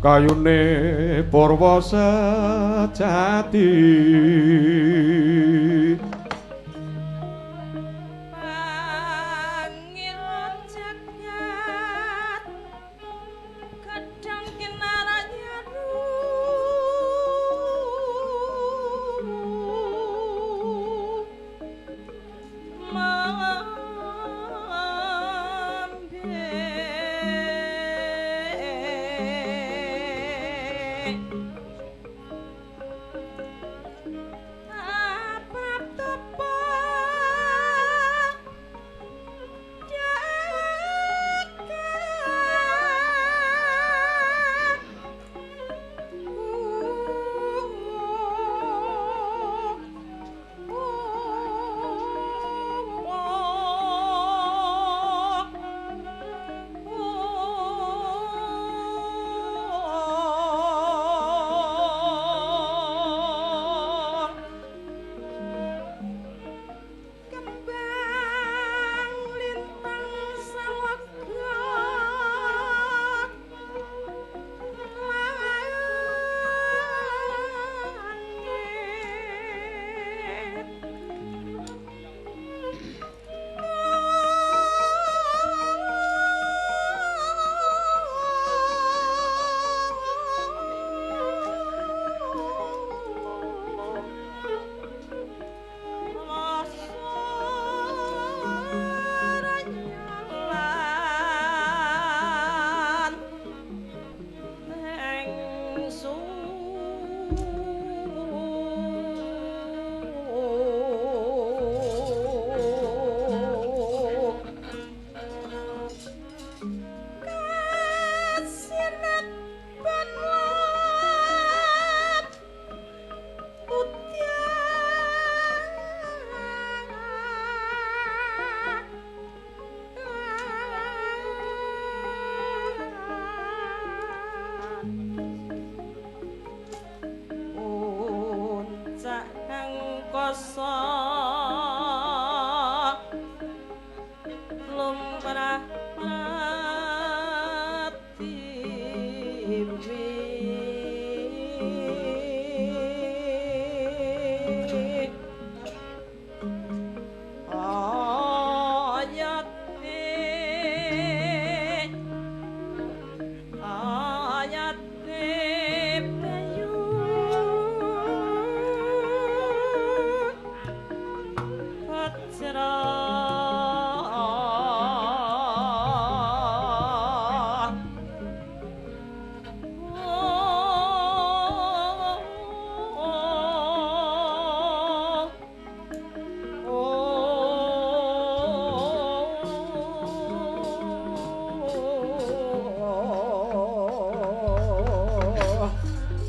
Kayune purwa sejati.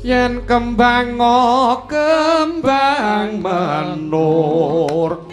Yen kembang kembang menur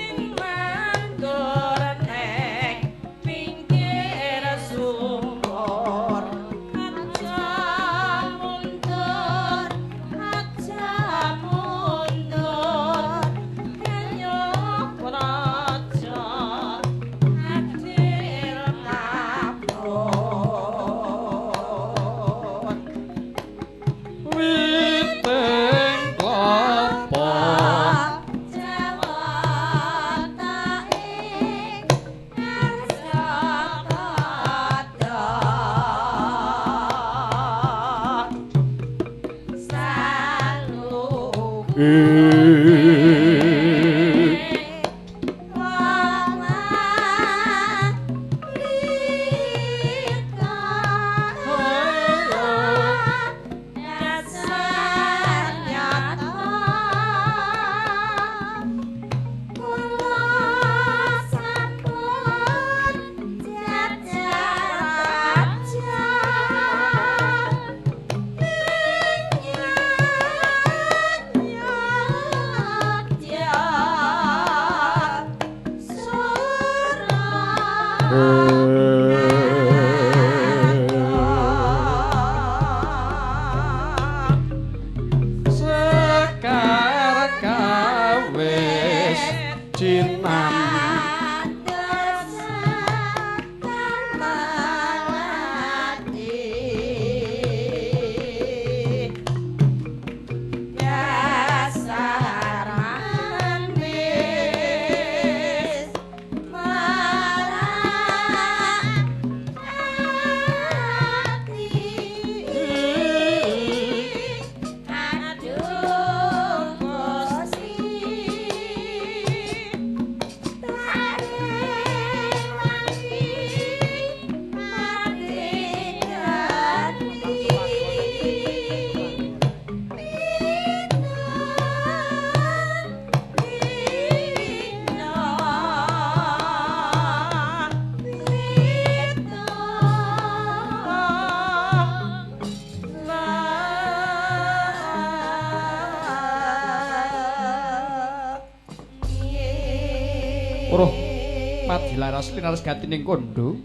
Padilaras linaras gatining kondo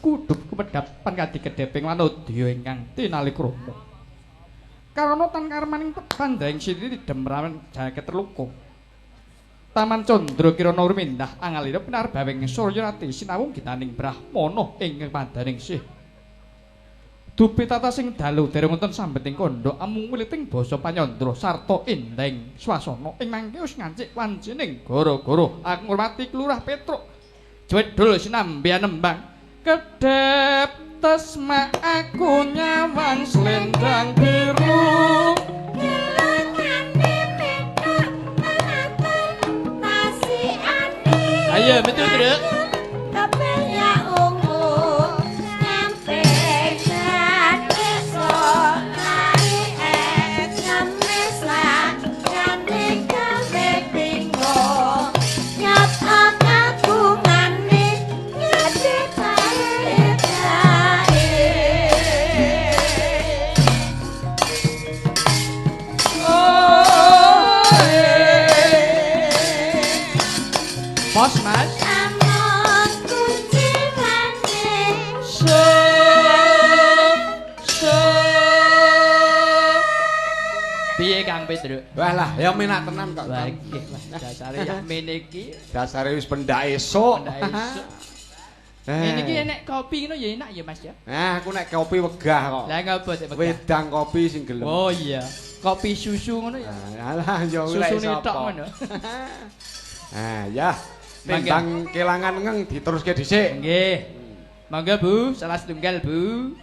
kudup kumedhap pan kadi kedheping wanodya ingkang tinali krama. Karana tan karmaning tepandhaing siti demrawan jaket terluka. Taman Candra Kirana rumindah angalira pinarbawing Surya Rati sinawung gitaning brahmana ingkang pandaning sih. Dupi tata sing dalu dereng wonten sambeting kandha amung wiliting basa panyandra sarta endeng swasana ing mangke wis ngancik wancining gara-gara aku ngurmati Kelurah Petruk Jwedul sinambian nembang kedhep tesma aku nyawang slendang biru Gelungane petok telaten tasikane. Ayo metu Truk. Kepenya ungu nyampe desa lae ngemis lan gawe bingung nyap kagungane ngede bae bae. Pos Mas. Amon kunciwane Piye Kang Petruk? Wah lah, ya menak tenan kok. Wah nggih, wah dasare ya mene iki. Dasare wis pendak esuk. Pendak esuk. Ngene iki enek kopi ngono ya enak ya Mas ya. Nah, aku nek kopi wegah kok. Lah ngopo sik wegah? Wedang kopi sing gelem. Oh iya, kopi susu ngono ya. Alah ya lek Susune tok sapa. ngono. Nah, ya. Tembang kelangan ngeng diteruske dhisik. Nggih. Monggo Bu, salah setunggal Bu.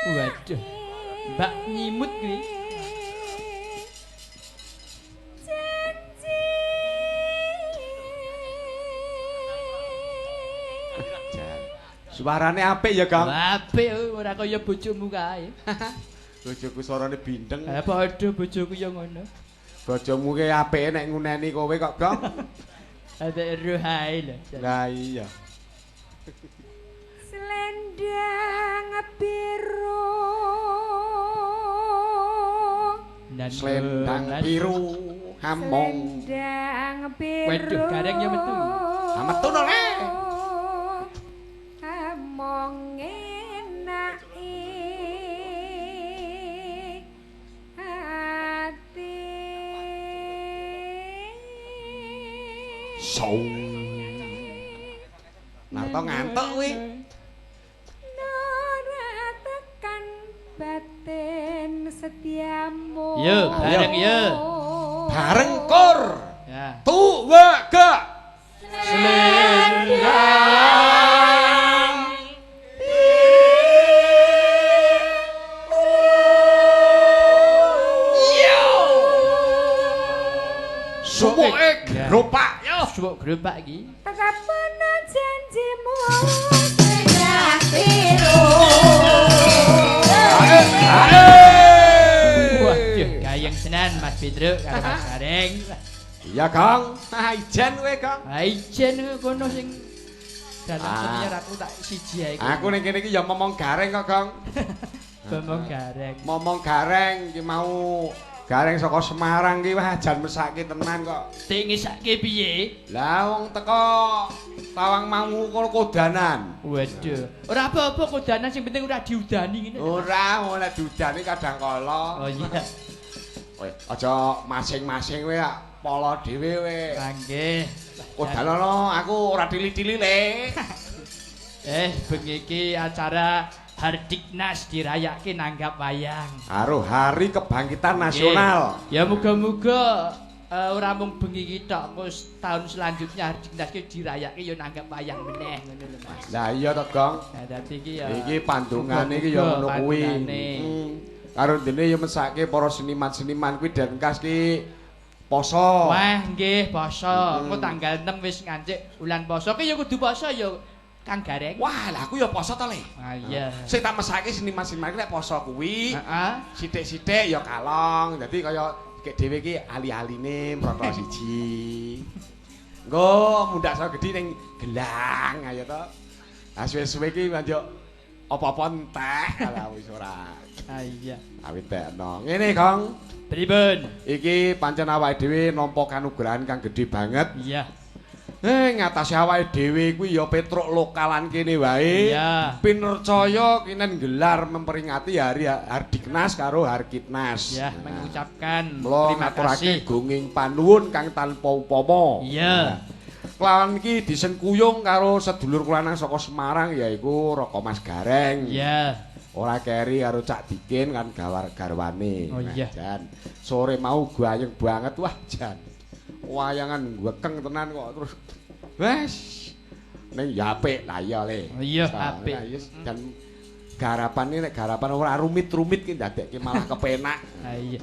Waduh. Mbak nyimut kuwi. Jan. Suarane apik ya, Kang. Apik ora kaya bojomu kae. Bojoku suarane bindeng. Ha padha bojoku ya ngono. Bojomu ki apike nek nguneni kowe kok, Gong. Ada eruh ae lho. Lah iya. Selendang biru. Selendang biru hamong. Selendang biru. Waduh, gareng ya metu. Ha metu to, Le. Among enake ati. Song. Narto ngantuk kuwi. Ora tekan batin setiamu. Yo, bareng yo. Bareng kor. Ya. Tuwa gak. Selendang Suwuke gerobak yo. Suwuk gerobak iki. Tetepono janjimu selendang biru. Waduh, gayeng tenan Mas Petruk karo Mas Gareng. Iya, Kang. Ah, ijen kowe, Kang. Ha ijen kono sing dalam senior aku tak siji ae. Aku ning kene iki ya momong gareng kok, Kang. Momong gareng. Momong gareng iki mau gareng saka Semarang ki wah jan mesake tenan kok. Sing ngesake piye? Lah wong teko Tawang mau kono kodanan. Waduh. Ora apa-apa kodanan sing penting ora diudani ngene. Ora, wong nek diudani kadang kala. Oh iya. Kowe aja masing-masing kowe ya polo dhewe kowe. Lah nggih. Kodanono aku ora tili-tili le. Bengi iki acara Hardiknas dirayake nanggap wayang. Karo Hari Kebangkitan Nasional. Ya muga-muga ora mung bengi iki tok, engko tahun selanjutnya Hardiknas ki dirayake ya nanggap wayang meneh ngono lho Mas. Lah iya to, Gong. Nah dadi iki ya iki pandungane iki ya ngono kuwi. Karo dene ya mesake para seniman-seniman kuwi den kas ki poso. Wah nggih poso. Engko tanggal 6 wis ngancik wulan poso ki ya kudu poso ya Kang Gareng. Wah, lah aku ya poso to, Le. Ah iya. Sing tak mesake seniman-seniman ki nek poso kuwi, heeh, sithik-sithik ya kalong. Dadi kaya kek dhewe iki ali-aline mroto siji. Engko mundhak sak gedhi ning gelang ayo to. Lah suwe-suwe iki banjuk apa-apa entek lah wis ora. Ah iya. Awit tekno. Ngene, Kong. Pripun? Iki pancen awake dhewe nampa kanugrahan kang gedhe banget. Iya. Ngatasi awake dhewe kuwi ya Petruk lokalan kene wae. Iya. Pinercaya kinen gelar memperingati hari Hardiknas karo Harkitnas. Ya, mengucapkan Mula terima ngaturake kasih. gunging panuwun kang tanpa upama. Iya. Kelawan iki disengkuyung karo sedulur lanang saka Semarang yaiku Raka Mas Gareng. Iya. Ora keri karo Cak Dikin kan gawar garwane. Oh, iya. Jan. Sore mau gayeng banget wah jan. Wayangan wekeng tenan kok terus wes ning ya apik lah iya le. Oh, iya, apik. Dan garapane nek garapan ora rumit-rumit ki ndadekke malah kepenak. Ha iya.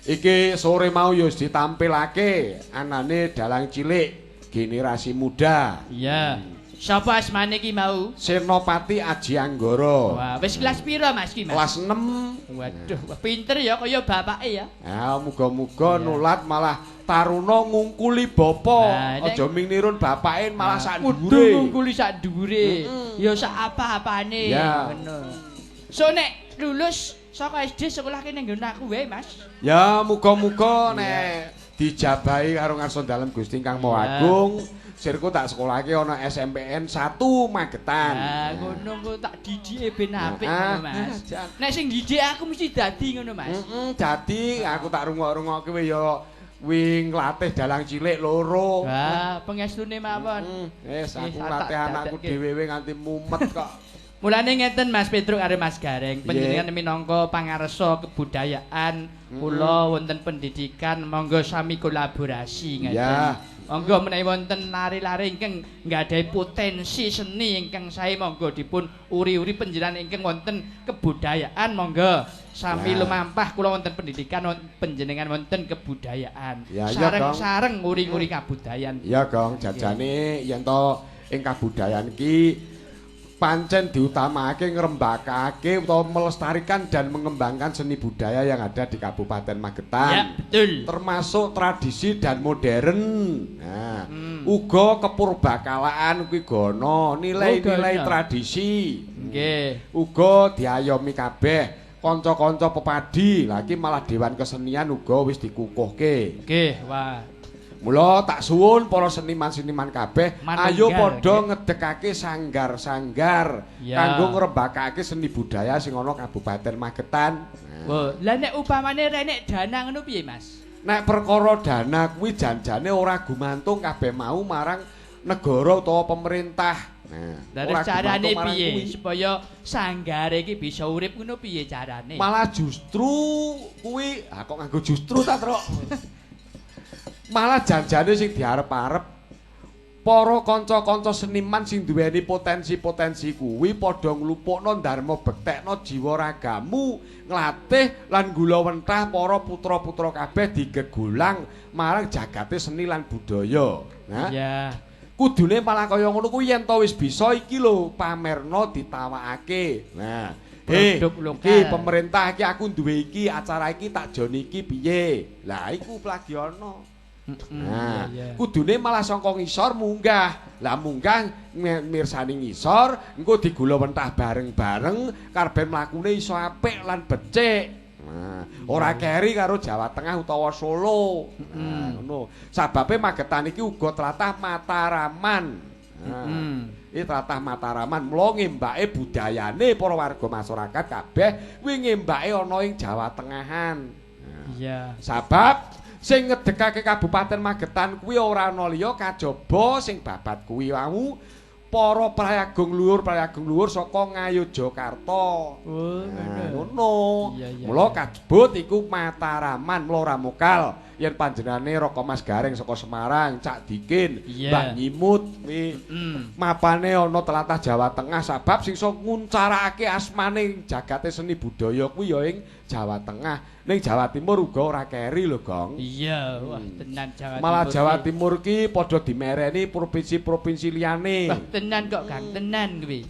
Iki sore mau ya wis ditampilake anane dalang cilik generasi muda. Iya. Sapa asmane ki mau? Senopati Aji Anggara. Wah, wis kelas pira Mas ki, Mas? Kelas 6. Waduh, wah, pinter ya kaya bapake ya. Ya muga-muga nulat malah taruna ngungkuli bapa. Aja ming nirun bapake malah sak Kudu dhuwure. ngungkuli sak dhuwure. Ya sak apa-apane ngono. So nek lulus saka SD sekolah kene nggon aku wae, Mas. Ya muga-muga nek dijabahi karo ngarsa dalem Gusti Ingkang Maha Agung, sirku tak sekolahke ana SMPN 1 Magetan. Lah ngono engko tak didike ben apik ngono, Mas. Nek sing didik aku mesti dadi ngono, Mas. Dadi aku tak rungok-rungokke kowe ya kuwi nglatih dalang cilik loro. Wah, pengestune mawon. Wis aku nglatih anakku dhewe nganti mumet kok. Mulane ngeten Mas Petruk karo Mas Gareng, panjenengan minangka pangarsa kebudayaan, kula wonten pendidikan, monggo sami kolaborasi ngeten. Monggo menawi wonten lari-lari ingkang nggadahi potensi seni ingkang sae monggo dipun uri-uri panjenengan ingkang wonten kebudayaan monggo sami lumampah kula wonten pendidikan panjenengan wonten kebudayaan. Sareng-sareng nguri-nguri kabudayan. Iya, Gong, jajane yen to ing kabudayan iki pancen diutamake ngrembakake utawa melestarikan dan mengembangkan seni budaya yang ada di Kabupaten Magetan. Ya, betul. Termasuk tradisi dan modern. Nah, uga kepurbakalaan kuwi gono, nilai-nilai tradisi. Nggih. Uga diayomi kabeh kanca-kanca pepadi. Lah iki malah Dewan Kesenian uga wis dikukuhke. Nggih, wah. Mula tak suwun para seniman-seniman kabeh, ayo padha ngedekake sanggar-sanggar kanggo ngrembakake seni budaya sing ana Kabupaten Magetan. Wah, lah nek upamane renek dana ngono piye, Mas? Nek perkara dana kuwi janjane ora gumantung kabeh mau marang negara utawa pemerintah. Nah, ora carane piye supaya sanggare iki bisa urip ngono piye carane? Malah justru kuwi, ah kok nganggo justru ta, Truk? Malah janjane sing diarep-arep para kanca-kanca seniman sing duweni potensi-potensi kuwi padha nglupukno dharma bektekno jiwa ragamu nglatih lan gulawentah para putra-putra kabeh digegulang marang jagate seni lan budaya. Nah, iya. Kudune malah kaya ngono kuwi yen to wis bisa iki lho pamerno ditawakake. Nah, produk lokal. Iki pemerintah iki aku duwe iki acara iki tak joni iki piye. Lah iku lagi ana. Nah, kudune malah saka ngisor munggah. Lah munggah mirsani ngisor, engko digulawentah bareng-bareng karben mlakune iso apik lan becik. Nah, ora keri karo Jawa Tengah utawa Solo. Nah, ngono. Sababe Magetan iki uga tlatah Mataraman. Nah, iki tlatah Mataraman, mula ngembake budayane para warga masyarakat kabeh kuwi ngembake ana ing Jawa Tengahan. Iya. Sabab sing ngedekake Kabupaten Magetan kuwi ora ana liya kajaba sing babat kuwi wau para prayagung luhur saka Ngayogyakarta. Oh, ngono. Mula kasebut iku Mataraman, mula ora mokal yen panjenengane Raka Mas Gareng saka Semarang, Cak Dikin, Mbah Nyimut kuwi mapane ana tlatah Jawa Tengah sabab sing iso nguncarakake asmane jagate seni budaya kuwi ya ing Jawa Tengah. Ning Jawa Timur uga ora keri lho, Gong. Iya, wah tenan Jawa Timur. Malah Jawa Timur ki padha dimereni provinsi-provinsi liyane. Wah, tenan kok, Kang, tenan kuwi.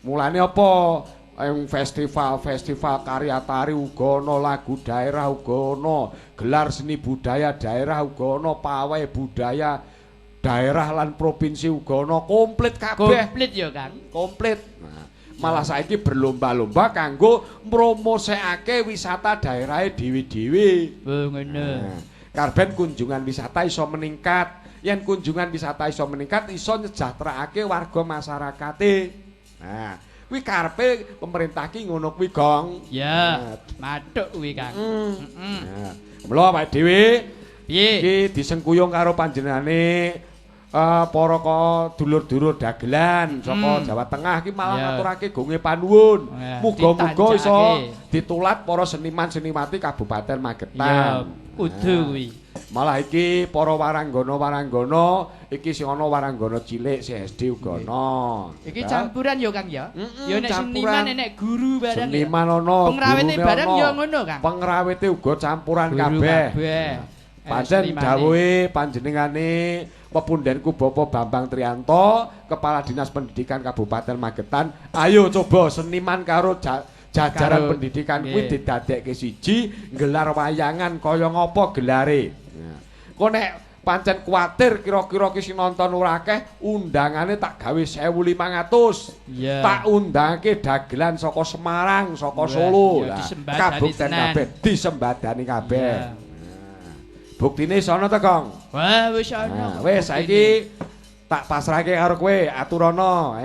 Mulane apa? Ing festival-festival karya tari uga ana, lagu daerah uga ana, gelar seni budaya daerah uga ana, pawai budaya daerah lan provinsi uga ana, komplit kabeh. Komplit ya, Kang. Komplit. Nah, Malah saiki berlomba-lomba kanggo mpromosekake wisata daerahe dhewe-dhewe. Oh ngono. Nah, karben kunjungan wisata iso meningkat. Yen kunjungan wisata iso meningkat, iso nyejahteraake warga masyarakate. Nah, kuwi karepe pemerintah ki ngono kuwi, Gong. Ya, mathuk kuwi, Kang. Heeh. Nah, mula awake dhewe piye iki disengkuyung karo panjenengane para dulur-dulur dagelan saka Jawa Tengah iki malah ngaturake gonge panuwun. Muga-muga iso ditulat para seniman-seniwati Kabupaten Magetan. Ya, kudu kuwi. Malah iki para waranggana-waranggana iki sing ana waranggana cilik sing SD uga ana. Iki campuran ya, Kang ya. Ya nek seniman enek guru barang. Seniman ana, pengrawite barang ya ngono, Kang. Pengrawite uga campuran kabeh. Pancen dawuhe panjenengane pepundhenku Bapak Bambang Trianto, Kepala Dinas Pendidikan Kabupaten Magetan, ayo coba seniman karo jajaran pendidikan kuwi didadekke siji, nggelar wayangan kaya ngapa gelare. Kok nek pancen kuwatir kira-kira ki sing nonton ora akeh, undangane tak gawe 1.500. Tak undangke dagelan saka Semarang, saka Solo. Kabukten kabeh disembadani kabeh. Buktine sono to, Kong? Wah, wis ana. Wis saiki tak pasrahke karo kowe, aturana.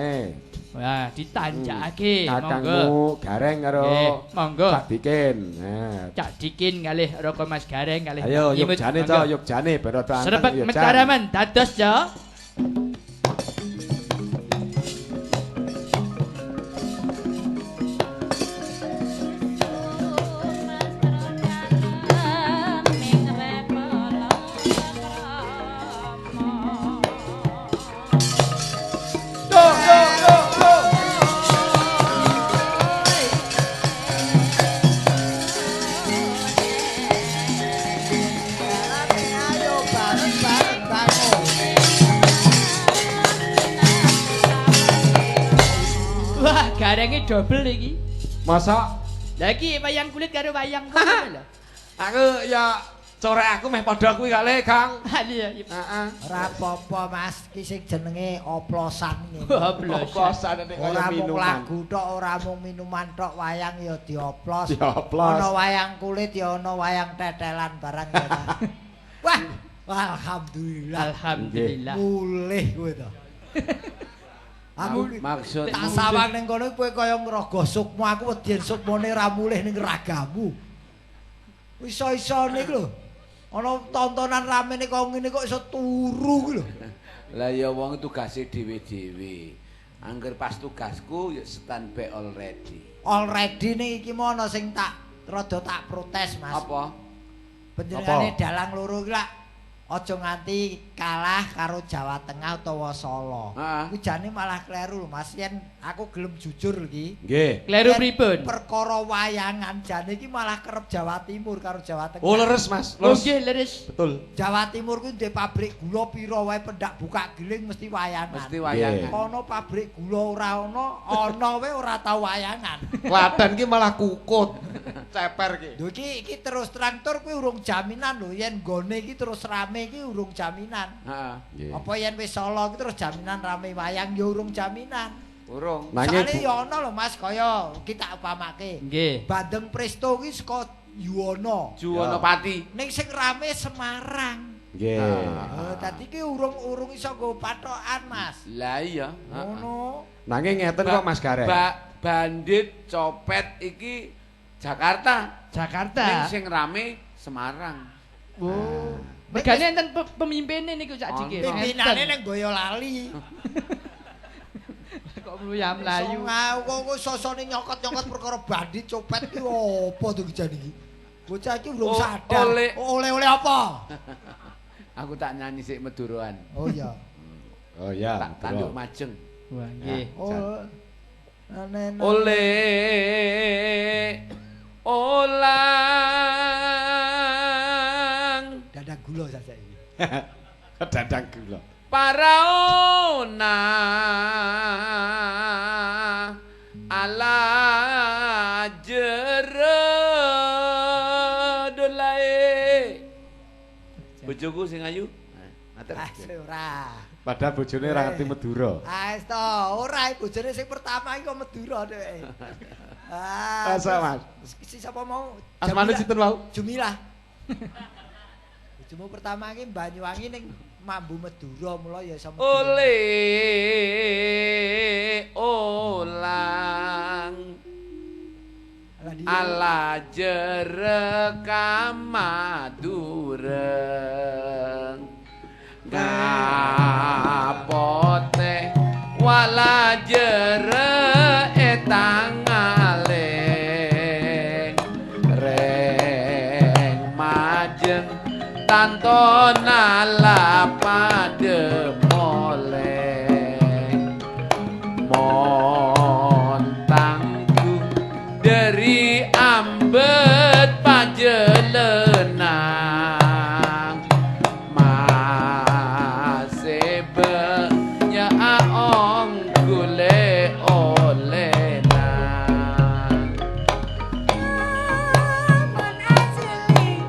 Wah, ditanjakake. Kakangmu Gareng karo monggo. Cak Dikin. Nah, Cak Dikin kalih Raka Mas Gareng kalih. Ayo yogjane to, yogjane ben rada anteng. Srebet Mataraman dados ya. Garenge dobel iki. Masa? Lah iki wayang kulit karo wayang ngono lho. Aku ya corek aku meh padha kuwi kale, Kang. Iya. Heeh. Ora apa-apa, Mas. Iki sing jenenge oplosan ngene. Oplosan nek kaya minuman. Ora mung lagu tok, ora mung minuman tok, wayang ya dioplos. Dioplos. Ana wayang kulit ya ana wayang tetelan barang ya. Wah, alhamdulillah. Alhamdulillah. Mulih kowe to. Aku maksud tak sawang ning kono kowe kaya ngrogoh sukma, aku wedi sukmane ra mulih ning ragamu. Iso-isone iki lho. Ana tontonan ramene kok ngene kok iso turu iki lho. Lah ya wong tugase dhewe-dhewe. Angger pas tugasku ya standby already. Already ning iki mau ana sing tak rada tak protes, Mas. Apa? Panjenengane dalang loro iki lak aja nganti kalah karo Jawa Tengah utawa Solo. Kuwi jane malah kleru lho, Mas. Yen aku gelem jujur iki. Nggih. Kleru pripun? Perkara wayangan jane iki malah kerep Jawa Timur karo Jawa Tengah. Oh, leres, Mas. Oh, nggih, leres. Betul. Jawa Timur kuwi ndek pabrik gula pira wae pendak buka giling mesti wayangan. Mesti wayangan. Kono pabrik gula ora ana, ana wae ora tau wayangan. Klaten ki malah kukut. Ceper ki. Lho iki terus terang tur kuwi urung jaminan lho yen nggone iki terus rame iki urung jaminan. Heeh. Apa yen wis Solo iki terus jaminan rame wayang ya urung jaminan. Urung. Soale ya ana lho Mas kaya iki tak upamake. Nggih. Bandeng Presto iki saka Yuwono. Juwono Pati. Ning sing rame Semarang. Nggih. Heeh, dadi iki urung-urung iso nggo patokan Mas. Lah iya. Ngono. Nanging ngeten kok Mas Gareng. Bandit copet iki Jakarta. Jakarta. Ning sing rame Semarang. Oh. Mergane enten pemimpine niku Cak Dikir. Pimpinane ning Boyolali. Kok mlayu-mlayu. Kok sosone nyokot-nyokot perkara bandit copet ki opo to jane iki? Bocah iki urung sadar. Oleh-oleh apa? Aku tak nyanyi sik Meduroan. Oh iya. Oh iya. Tak tanduk majeng. Wah nggih. Oh. Oleh olang dadang gula saja iki. Dadang gula. Paraona ala jero dolae. Bojoku sing ayu. Ah, ora. Padahal bojone ora ngerti Madura. Ah, wis to, ora bojone sing pertama iki kok Madura dheweke. Ah. Masa, Mas? Si sapa mau? Asmane sinten wau? Jumilah. Bojomu pertama iki Banyuwangi ning mambu Madura mula ya iso Madura. Ole olang. Ala jere kamadureng ngapote wala jere etang aling reng majeng tanto nala pademoleng montangku dari ambet pajelenang masih benyaong gule olenang Mun ajeli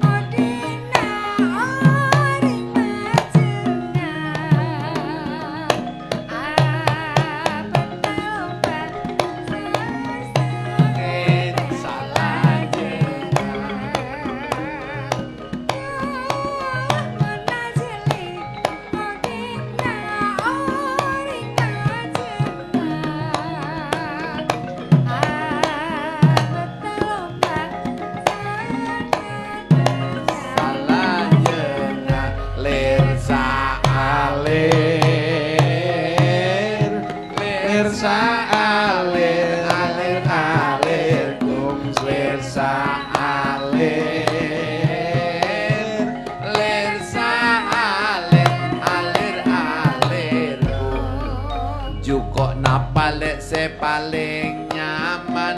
odina oring majengan abet lomba Salajengah lir saalir Lir saalir alir alir kum lir saalir lir saalir alir alir kum jukok napa lek se paling nyaman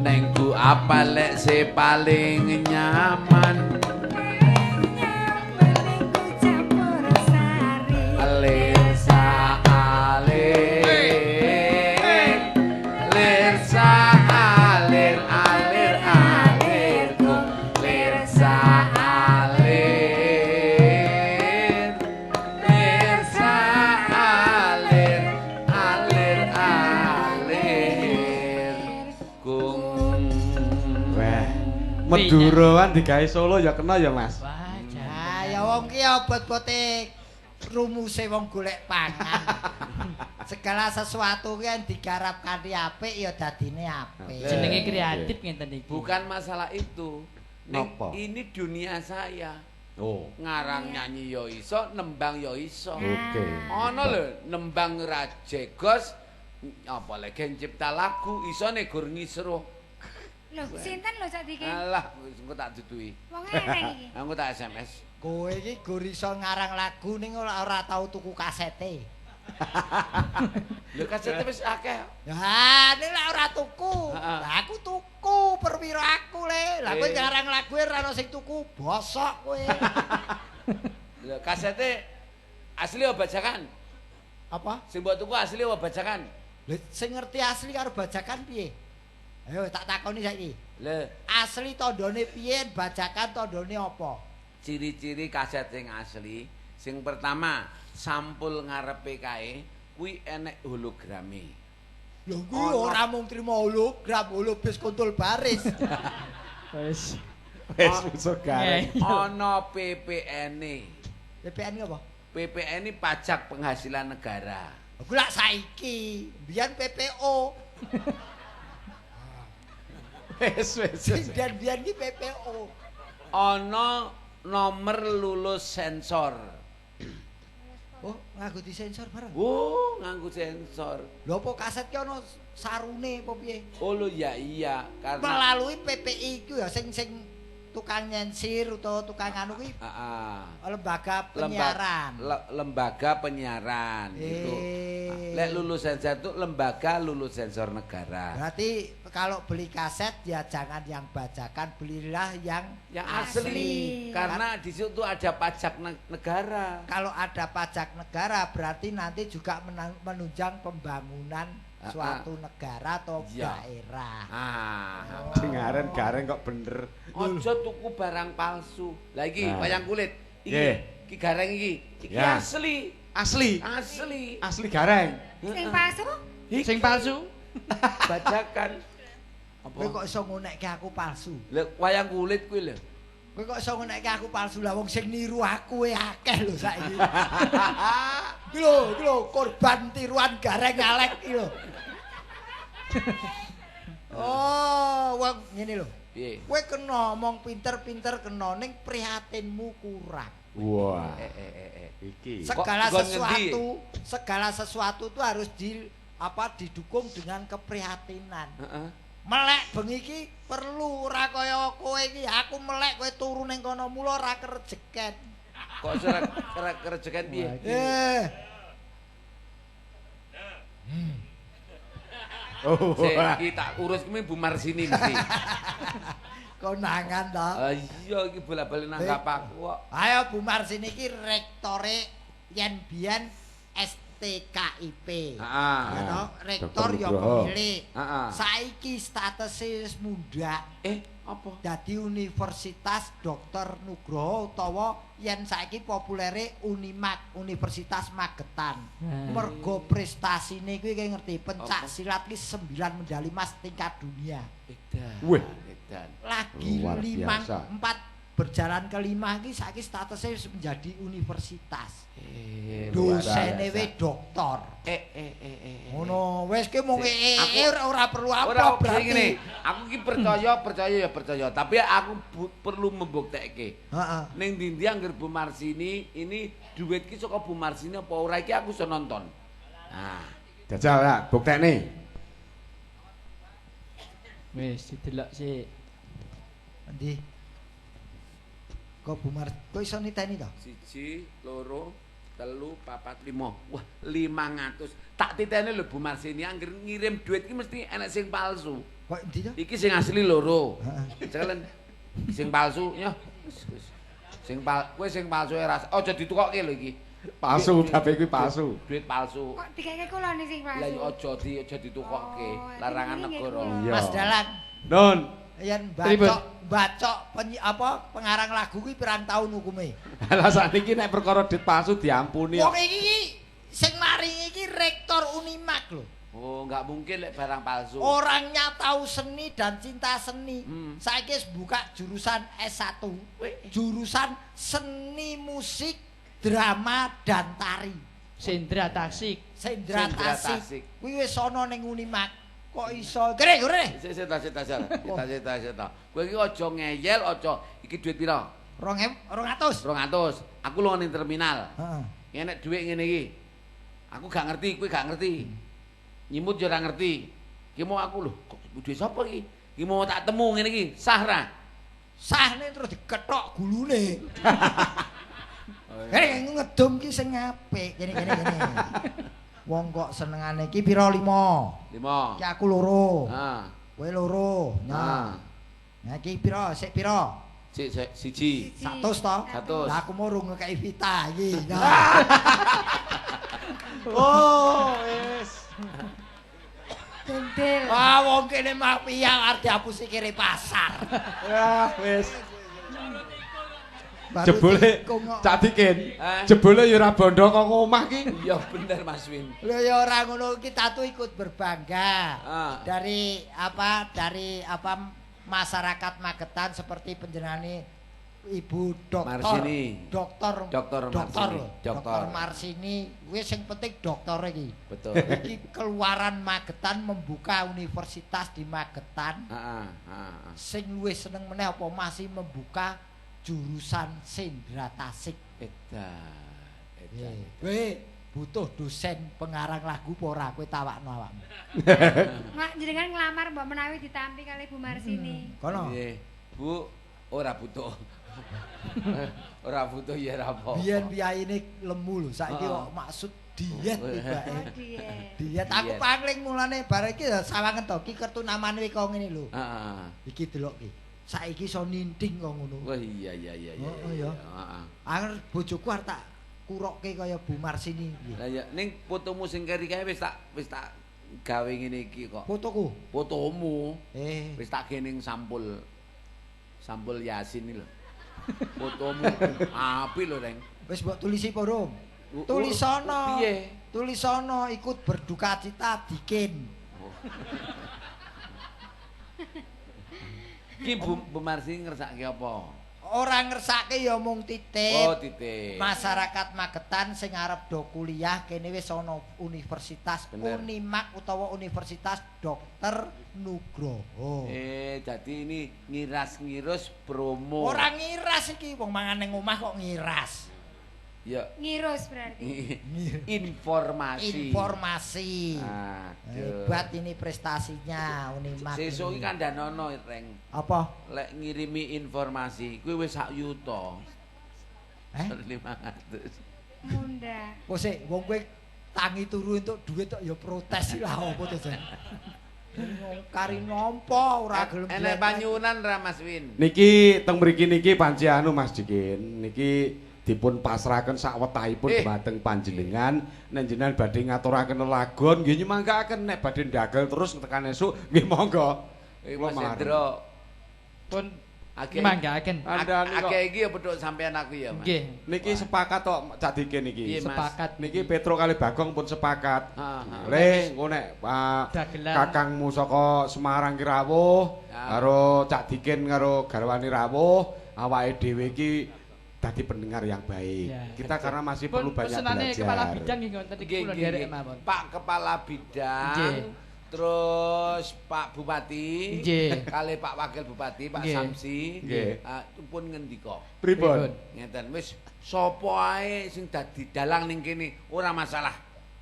nengku apa lek se paling nyaman lir saalir lir saalir alir alir kum lir saalir lir saalir alir alir kum. Wah, Madura kan digawe Solo ya kena ya, Mas. Wah, jan. Ah, ya wong ki obot-bote rumuse wong golek pangan. Segala sesuatu ki yang digarap kanthi apik ya dadine apik. Jenenge kreatif ngenten iki. Bukan masalah itu. Ning, Napa? ini dunia saya. Oh. Ngarang nyanyi yo iso, nembang yo iso. Oke. Ana lho nembang ra jegos apa lagi nyipta lagu isone gur ngisruh. Lho, sinten lho sak iki? Alah, wis engko tak duduhi. Wong eneng iki. Engko tak SMS. Kowe iki gur iso ngarang lagu ning ora tau tuku kasete. Lho kasete wis akeh. Ya, ning lek ora tuku. Heeh. Lah aku tuku perwira aku le. Lah kowe Eh. ngarang lagu ora ono sing tuku, bosok kowe. Lho kasete asli apa bajakan? Apa? Sing mbok tuku asli apa bajakan? Lho sing ngerti asli karo bajakan piye? Ayo tak takoni saiki. Lho, Asli tandone piye, bajakan tandone apa? ciri-ciri kaset sing asli, sing pertama sampul ngarepe kae kuwi enek holograme. Lho kuwi ora mung trimo hologram, holobis kontol baris. Wis. Wis musuh gareng. Ana PPN-e. PPN ki apa? PPN ini pajak penghasilan negara. Aku lak saiki, biyen PPO. Wis wis. Sing biyen-biyen ki PPO. Ana nomor lulus sensor. Oh, nganggo disensor bareng. Oh, nganggo sensor. Lho apa kaset ki ana sarune apa piye? Oh lho ya iya, karena Melalui PPI iku ya sing sing tukang nyensir utawa tukang anu kuwi Heeh. lembaga penyiaran. Lembaga penyiaran gitu. Lek lulus sensor itu lembaga lulus sensor negara. Berarti kalau beli kaset ya jangan yang bajakan, belilah yang Yang asli. Karena di situ ada pajak negara. Kalau ada pajak negara berarti nanti juga menunjang pembangunan suatu negara atau Iya. daerah. Ah. Dengar. Gareng-gareng kok bener. Aja tuku barang palsu. Lah iki Nah. wayang kulit. Iki Nggih. iki gareng iki. Iki Ya. asli. Asli. Asli. Asli gareng. Sing palsu? Sing palsu. Bajakan. Apa? Kowe kok iso ngonekke aku palsu? Lah wayang kulit kuwi lho. Kowe kok iso ngonekke aku palsu lah wong sing niru aku e akeh lho saiki. Iki lho korban tiruan gareng alek iki lho. Oh, wong ngene lho. Piye? Kowe kena omong pinter-pinter kena ning prihatinmu kurang. Wah. Iki. Segala Kok nggon sesuatu, segala sesuatu itu harus didukung dengan keprihatinan. Heeh. Melek bengi iki perlu ora kaya kowe iki, aku melek kowe turu ning kono mula ora kerejeken. Kok ora kerejeken piye? Oh. Sik iki tak urus kuwi Bu Marsini mesti. Konangan to. Ah iya iki bola-bali nanggap aku kok. Ayo Bu Marsini iki rektore yen biyen STKIP. Heeh. Ya toh, rektor Dr. ya Nugroho. pemilik. Heeh. Saiki statuse wis mundhak. Apa? Dadi Universitas Dr. Nugroho utawa yen saiki populere Unimak, Universitas Magetan. Mergo prestasine kuwi kowe ngerti, pencak silat ki 9 medali emas tingkat dunia. Edan. Wih. Edan. Lagi Luar 5 biasa. 4 berjalan ke 5 iki saiki statusnya wis menjadi universitas. Luar Dosene biasa. we doktor. Ngono, wis ki mung ora perlu apa Ora berarti. ngene. Aku ki percaya ya percaya, tapi aku perlu membuktekke. Heeh. Ning ndi-ndi angger Bu Marsini ini duit ki saka Bu Marsini apa ora iki aku iso nonton. Nah, Jajal ya, buktekne. Wis didelok sik. Endi? Kok Bu Mar, kok iso niteni to? 1 2 3 4 5. Wah, 500. Tak titene lho Bu Marsini angger ngirim duit ki mesti enek sing palsu. Kok endi to? Iki sing asli loro. Heeh. Cekelen. Sing palsu nyoh. Wis wis. Sing kowe sing palsu ora aja ditukokke lho iki. Palsu, tapi kuwi palsu. Duit palsu. Kok dikeke kula nih sing palsu? Lah ya aja ditukokke. Oh, Larangan ini negara. Iya. Mas Dalang, Nun. yen Pripun? bacok pengarang lagu kuwi pirang taun hukume? Lah sakniki nek perkara duit palsu diampuni. Wong iki sing maringi iki rektor Unimak lho. Oh, enggak mungkin lek barang palsu. Orangnya tahu seni dan cinta seni. Saiki wis buka jurusan S1. Jurusan seni musik, drama dan tari. Sendra Tasik. Sendra Sendra Tasik. Tasik. Kuwi wis ana ning Unimak. Kok iso? Kere, kere. Sik sik ta sik ta sik ta sik ta sik ta. Kowe iki aja ngeyel, aja. Iki duit pira? 200. 200. Aku lunga ning terminal. Heeh. Ngenek dhuwit ngene iki. Aku gak ngerti, kowe gak ngerti. Nyimut yo ora ngerti. Ki mau aku lho, kok duit sapa iki? Ki mau tak temu ngene iki, sah ra? Sahne terus dikethok gulune. Kene ngedum ki sing apik. Kene kene kene. Wong kok senengane iki pira 5? 5. Iki aku loro. Heeh. Kowe loro. Nah. Nah iki pira? Sik pira? Sik sik siji. 100 to? 100. Lah aku mau rung ngekeki Vita iki. Nah. Oh, wis. Dendel. Wah, wong kene mafia arep dihapusi kiri pasar. Ya, wis. Baru Jebule tikung kok. Cak Dikin. Eh? Jebule ya ora bondo kok ngomah ki. Iya bener Mas Win. Lho ya ora ngono kita tuh ikut berbangga. Ah. Dari apa masyarakat Magetan seperti penjenengane Ibu Doktor Marsini. Doktor Doktor Marsini. lho. Doktor. Doktor Marsini wis sing penting doktor iki. Betul. Iki keluaran Magetan membuka universitas di Magetan. Heeh, heeh. Sing luwih seneng meneh apa masih membuka jurusan Sendra Tasik. Edan. Edan. Kowe butuh dosen pengarang lagu apa ora kowe tawakno awakmu. Mak jenengan nglamar mbok menawi ditampi kali Bu Marsini. Kono. Nggih. Bu, ora butuh. Ora butuh ya ora apa. Biyen piyayine lemu lho, saiki Heeh. kok maksud diet tibake. Oh, diet. Diet aku Diet. pangling mulane bar iki ya sawangen to ki kertu namane kok ngene lho. Heeh. Iki delok ki. Saiki iso ninting kok ngono. Wah iya iya iya iya. Oh, iya. Heeh. Anger bojoku arep tak kurokke kaya Bu Marsini iki. Lah ya ning fotomu sing keri kae wis tak gawe ngene iki kok. Fotoku. Fotomu. Eh. Wis tak gening sampul. Sampul Yasin iki lho. Fotomu apik lho, Reng. Wis mbok tulisi apa, Rum? Tulisono. Piye? Tulisono ikut berduka cita Dikin. Ki Bu Marsi ngersake apa? Ora ngersake ya mung titip. Oh, titip. Masyarakat Magetan sing arep do kuliah kene wis ana Universitas Bener. Unimak utawa Universitas Dr. Nugroho. Jadi ini ngiras-ngirus promo. Ora ngiras iki wong mangan ning omah kok ngiras. Ya. Ngirus berarti. Informasi. Informasi. Aduh. Hebat ini prestasinya Unimak. Sesuk ini. iki kandhanono, Reng. Apa? Lek ngirimi informasi kuwi wis sak yuta. Eh? 500. Munda. Kok sik wong kowe tangi turu entuk duit kok ya protes lah apa to, Jan. Kari nampa ora gelem. Enek panyuwunan ra Mas Win? Niki teng mriki niki panci anu Mas Dikin, niki dipun pasrahaken sakwetahipun dhumateng panjenengan. Nek jenengan badhe ngaturaken lelagon nggih nyumanggaaken, nek badhe ndagel terus tekan esuk nggih monggo. Mas Hendro pun nyumanggaaken. Akeh iki ya petuk sampean aku ya, Mas. Nggih. Niki sepakat tok Cak Dikin niki. Sepakat. Niki Petro kali Bagong pun sepakat. Le engko nek kakangmu saka Semarang ki rawuh karo Cak Dikin karo garwane rawuh, awake dhewe iki dadi pendengar yang baik. Ya. Kita karena masih perlu banyak belajar. Kepala bidang nggih ngoten iki kula nderek mawon. Pak Kepala Bidang, terus Pak Bupati, kali Pak Wakil Bupati, Pak Samsi, pun ngendika. Pripun? Ngeten wis sapa ae sing dadi dalang ning kene ora masalah.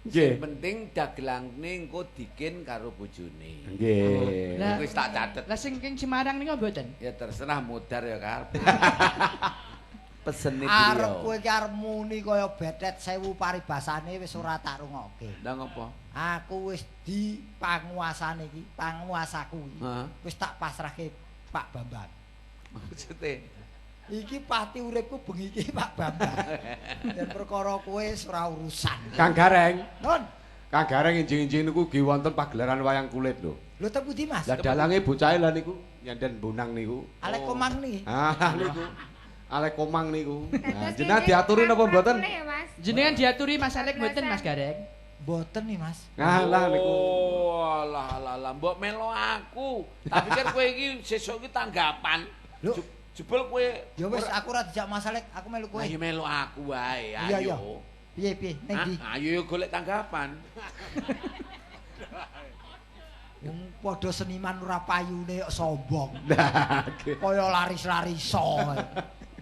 Sing penting dagelangne engko Dikin karo bojone. Nggih. Wis tak catet. Lah sing king Semarang niku mboten? Ya terserah mudar ya karep. Pesene arep kowe iki arep muni kaya betet 1000 paribasane wis ora tak rungokke. Lah ngopo? Aku wis di panguasane iki, panguasaku iki. Wis tak pasrahke Pak Bambang. Maksude iki pati uripku bengi iki Pak Bambang. Dan perkara kowe wis ora urusan. Kang Gareng. Nun. Kang Gareng enjing-enjing niku nggih wonten pagelaran wayang kulit lho. Lho teng pundi Mas? Lah dalange bocahe lha niku nyanden bonang niku. Alek Komang niki. Ah niku. Alek Komang niku. Nah, jenengan diaturi napa mboten? Jenengan diaturi Mas Alek mboten Mas Gareng? Mboten nih Mas. Nah, lah niku. Oh, alah alah alah mbok melo aku. Tak pikir kowe iki sesuk iki tanggapan. Lho, jebul kowe. Ya wis aku ora dijak Mas Alek, aku melu kowe. Ayo melu aku wae, ayo. Piye piye ning ndi? Ayo golek tanggapan. Wong padha seniman ora payune kok sombong. Kaya laris-lariso.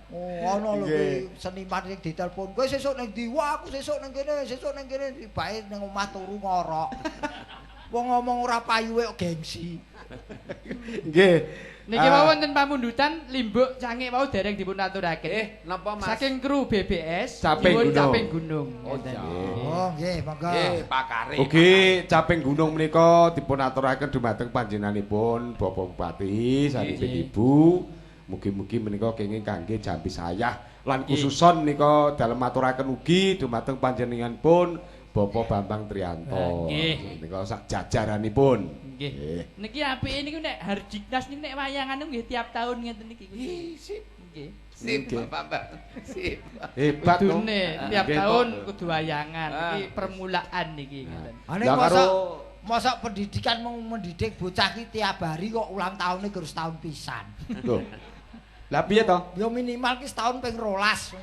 Oh, ana lho kuwi seniman sing ditelepon, "Kowe sesuk ning ndi?" "Wah, aku sesuk ning kene, sesuk ning kene." Bae ning omah turu ngorok. Wong ngomong ora payuwe kok gengsi. Nggih. Niki wau wonten pamundutan limbuk cangik wau dereng dipun aturaken. Napa Mas? Saking kru BBS Caping Gunung. Caping Gunung. Oh, oh nggih, monggo. Nggih, pakare. Ugi Caping Gunung menika dipun aturaken dumateng panjenenganipun Bapak Bupati saripun Ibu. Mugi-mugi menika kenging kangge jampi sayah lan khususon menika dalem aturaken ugi dumateng panjenenganipun Bapak Bambang Trianto. Menika sak jajaranipun. Nggih. Niki apike niku nek Hardiknas niku nek wayangan niku nggih tiap tahun ngeten niki. Sip. Nggih. Sip Pak Bambang. Sip. Hebat to. Tiap tahun kudu wayangan. Iki permulaan niki ngeten. Lah karo mosok pendidikan mau mendidik bocah ki tiap hari kok ulang tahunnya gur setahun pisan. Lho. Lah piye to? Ya minimal ki setahun ping 12.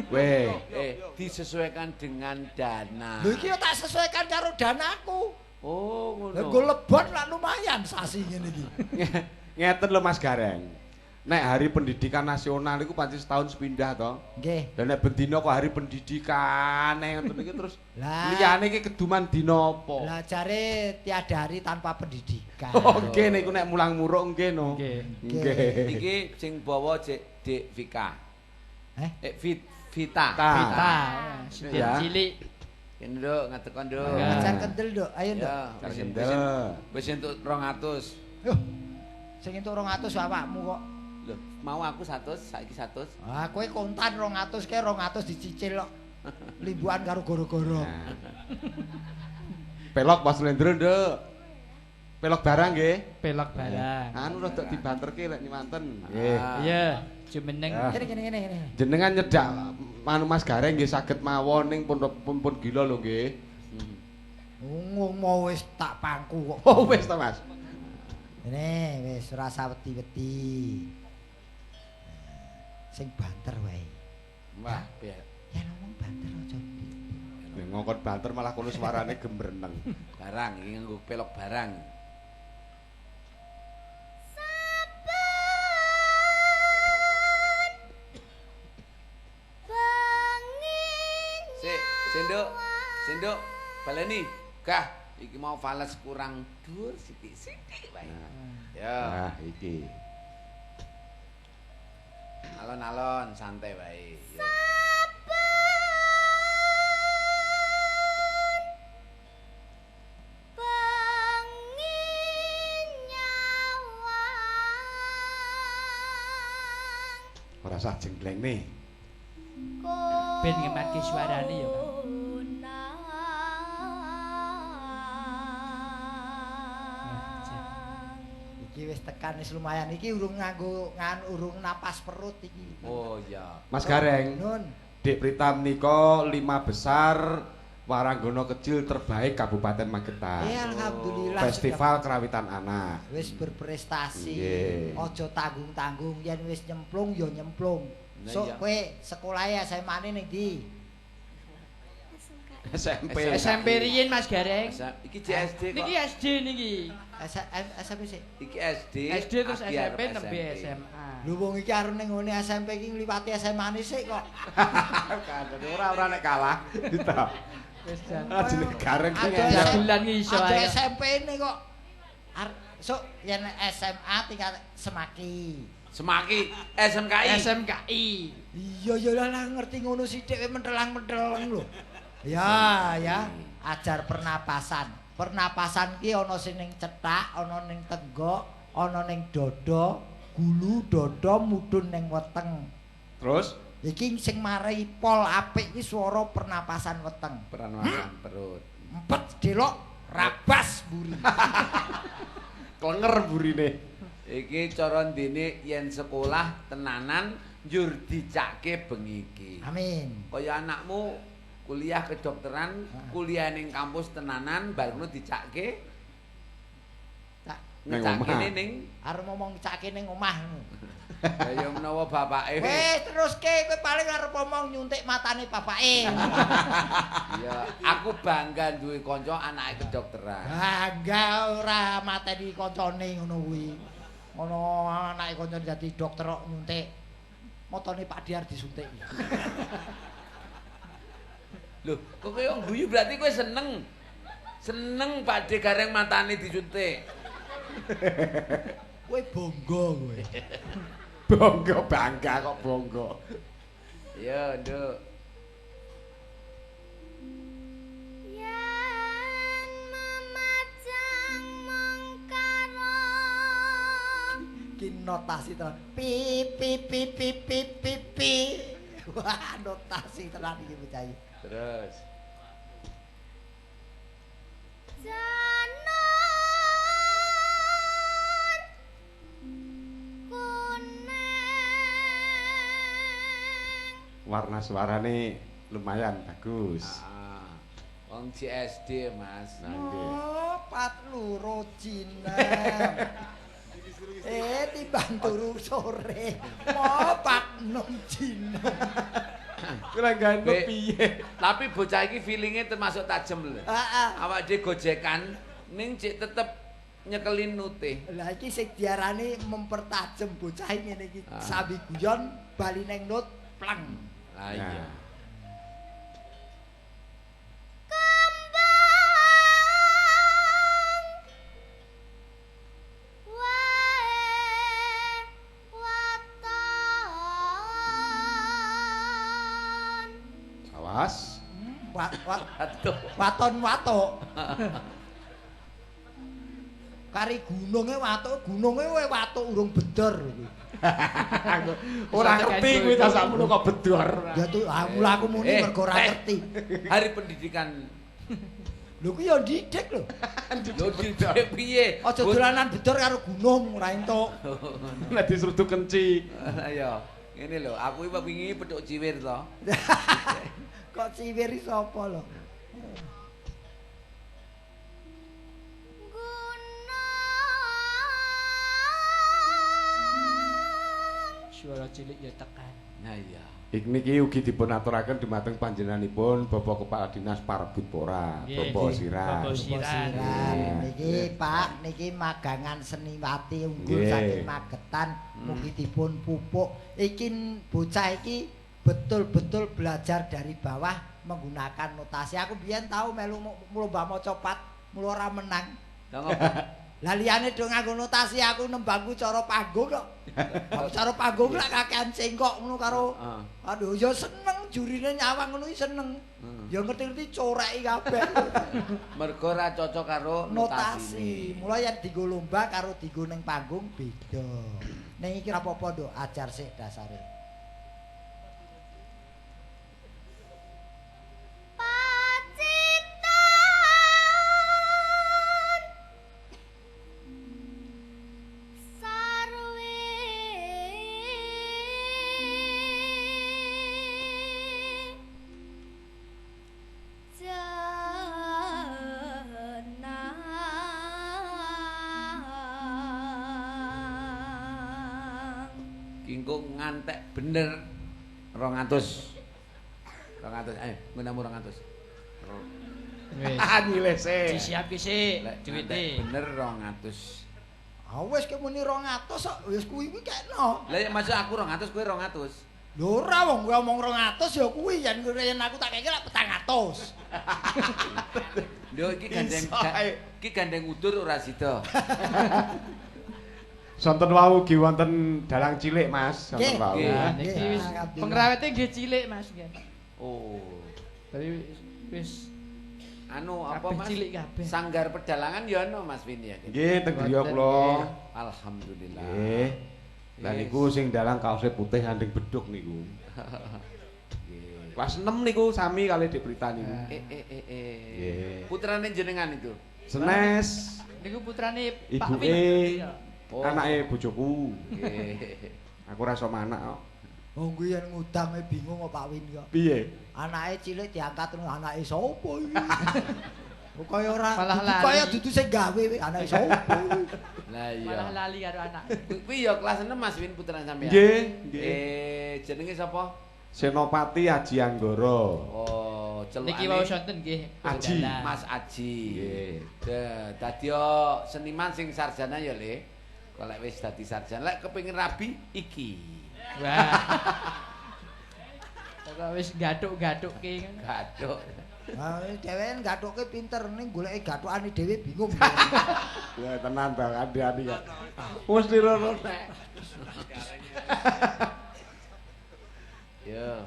Weh, disesuaikan dengan dana. Lho iki ya tak sesuaikan karo danaku. Oh, ngono. Lah nggo lebon lah lumayan sasi ngene iki. Ngeten lho Mas Gareng. Nek Hari Pendidikan Nasional iku pancen setahun sepindah to. Nggih. Lah nek bendina kok Hari Pendidikan ngoten iki terus liyane iki keduman dina apa? Lah jare tiada hari tanpa pendidikan. Oh nggih niku nek mulang muruk nggih no. Nggih. Nggih. Iki sing bawa Dik Vika. Vita. Vita. Sinden cilik. Kene nduk ngadekon nduk. Ajar kendel nduk, ayo nduk. Ajar kendel. Wis entuk 200. Yo. Sing entuk 200 awakmu kok. Lho, mau aku 100, saiki 100. Ah, kowe kontan 200 kae 200 dicicil kok. Limbukan karo goro-goro. Pelok Mas Lendro, Nduk. Pelok barang nggih. Pelok barang. Anu rada dibanterke lek nyimanten. Nggih. Iya, jumeneng. Ah. Kene kene kene kene. Jenengan nyedak manu Mas Gareng nggih saged mawon ning pun pun gila lho nggih. Wong mau wis tak pangku kok. Oh wis to Mas. Ini wis rasa wedi-wedi. Sing banter wae. Wah, biar Ya ngomong banter aja. Nek ngongkon banter malah kono suarane gembreneng. barang iki nganggo pelok barang. Sik, sendok, sendok, baleni. Gah, iki mau fales kurang dhuwur sithik-sithik wae. Ya, Nah, iki. alon-alon santai wae. Ya. Ora usah jenggleng nih. Ben ngematke suarane ya, Kang. Nah, jan. Iki wis tekan wis lumayan iki urung nganggo ngan urung napas perut iki. Oh iya. Mas Gareng, Nun. Dik Prita menika 5 besar Waranggono kecil terbaik Kabupaten Magetan. Eh alhamdulillah. Festival Kerawitan Anak. Wis berprestasi. Nggih. Aja tanggung-tanggung yen wis nyemplung ya nyemplung. Nah, Sok iya. kowe sekolahe SMA-ne ning ndi? SMP. SMP riyin Mas Gareng. Iki JSD kok. Niki SD niki. SMP sik. Iki SD. SD terus Agi SMP arep nembe SMA. Lho wong iki arep ning ngene SMP iki ngliwati SMA-ne sik kok. Kandhane ora nek kalah. Dita. Wis jan. Ah jeneng Gareng ki Aduh, ngeyel. Jagolan ki iso Aja ae. SMP-ne kok. Sok yen SMA tingkat semaki. Semaki SMKI. SMKI. Iya ya lah lah, ngerti ngono sithik kowe mentelang-menteleng lho. Ya ya, ajar pernapasan. Pernapasan ki ana sing ning cethak, ana ning tenggok, ana ning dada, gulu dada mudhun ning weteng. Terus Iki sing marai pol apik iki swara pernapasan weteng. Pernapasan perut. Empet delok rabas mburi. klenger burine. Iki cara ndene yen sekolah tenanan njur dicake bengi iki. Amin. Kaya anakmu kuliah kedokteran, kuliah ning kampus tenanan bar ngono dicake Tak Ning ngecakene omah. ning arep ngomong cake ning omah. ya ya menawa bapake. Wes teruske kowe paling arep ngomong nyuntik matane bapake. Iya, aku bangga duwe kanca anake kedokteran. Bangga ora mateni kancane ngono kuwi. Ngono anake kancane dadi dokter kok nyuntik. Motone Pak Diar disuntik. Loh, kok kowe guyu berarti kowe seneng. Seneng Pak De Gareng matane disuntik. Kowe bangga kowe. Bangga bangga kok bangga. Iya, Nduk. Yen memajang mungkara Ki notasi tenan. Pi pi pi pi pi pi pi. Wah, notasi tenan iki bocah iki. Terus. Janur kuning Warna suarane lumayan bagus. Ah, wong GSD, Mas. Nah, nggih. Oh, pat loro cinem. Eh, timbang turu sore. Mopat nom cinem. Kuwi ganteng Be- piye? Tapi bocah iki feelinge termasuk tajem lho. Heeh. Awak dhewe gojekan ning cek tetep nyekelin nute. Lah iki sing diarani mempertajem bocah ngene iki. Ah. Sambi guyon bali neng nut pleng. Lah iya. Nah. Kembang wae waton Awas. Wat wat Aduh. waton watuk. Kari gununge watuk, gununge wae watuk urung bedor kuwi. Ora ngerti kuwi ta sakmono kok bedor. Ya tuh, ah, mula aku muni mergo ora ngerti. Hari pendidikan. Lho kuwi ya ndidik lho. Lho didik piye? Aja dolanan bedor karo gunung ora entuk. Nek diseruduk kenci. Ayo, ngene lho, aku iki wingi petuk ciwir to. Kok ciwir iki sapa lho? Suara cilik ya tekan. Nah iya. Niki ugi dipun aturaken dumateng panjenenganipun Bapak Kepala Dinas Parbudpora, Bapak Siran. Bapak Siran. Niki Pak, niki magangan seniwati unggul saking Magetan, mugi dipun pupuk. Iki bocah iki betul-betul belajar dari bawah menggunakan notasi. Aku biyen tau melu lomba maca pat, mula ora menang. Lah ngopo? Lah liyane do nganggo notasi, aku nembangku cara panggung kok. Cara panggung lak kakean cengkok ngono karo. Aduh ya seneng jurine nyawang ngono iki seneng. Ya ngerti-ngerti coreki kabeh. Mergo ora cocok karo notasi. Mula yen dienggo lomba karo dienggo ning panggung beda. Ning iki ora apa-apa, Nduk, ajar sik dasare. Kingkung ngantek bener 200. 200 ayo nggunamu 200. Wis. Nyileh sik. Disiapke sik duwite. Bener 200. Ah wis ki muni 200 kok wis kuwi kuwi kekno. Lah ya maksud aku 200 kowe 200. Lho ora wong kowe omong 200 ya kuwi yen aku tak keke lak 400. Lho iki gandeng iki gandeng udur ora sida. Sonten wau ugi wonten dalang cilik Mas, sonten wau. Niki wis pengrawite nggih cilik Mas nggih. Oh. Tapi wis anu apa Mas? Cilik kabeh. Sanggar pedalangan ya ono Mas Win ya. Nggih, teng griya kula. Alhamdulillah. Nggih. Lah niku sing dalang kaose putih sanding beduk niku. Nggih. Kelas 6 niku sami kali Dik Prita niku. Nggih. Putrane jenengan itu. Senes. Niku putrane Pak Win. Anake bojoku. Nggih. Aku ora iso manak kok. Wong kuwi yen ngudange bingung kok Pak Win kok. Piye? Anake cilik diangkat ngono anake sapa iki? Kok kaya ora kaya dudu sing gawe anake sapa iki. Lah iya. Malah lali karo anak. Kuwi ya kelas 6 Mas Win putrane sampean. Nggih, nggih. Jenenge sapa? Senopati Aji Anggara. Oh, celukane. Niki wau sonten nggih. Aji, Mas Aji. Nggih. Dadi seniman sing sarjana ya, Le. Kalau wis dadi sarjana lek kepengin rabi iki. Wah. Kok wis gathuk-gathukke ngono. Gathuk. Ha dheweke gathukke pinter ning goleki gathukane dhewe bingung. Ya tenan ta kandhani ya. Wis lirono nek. Ya.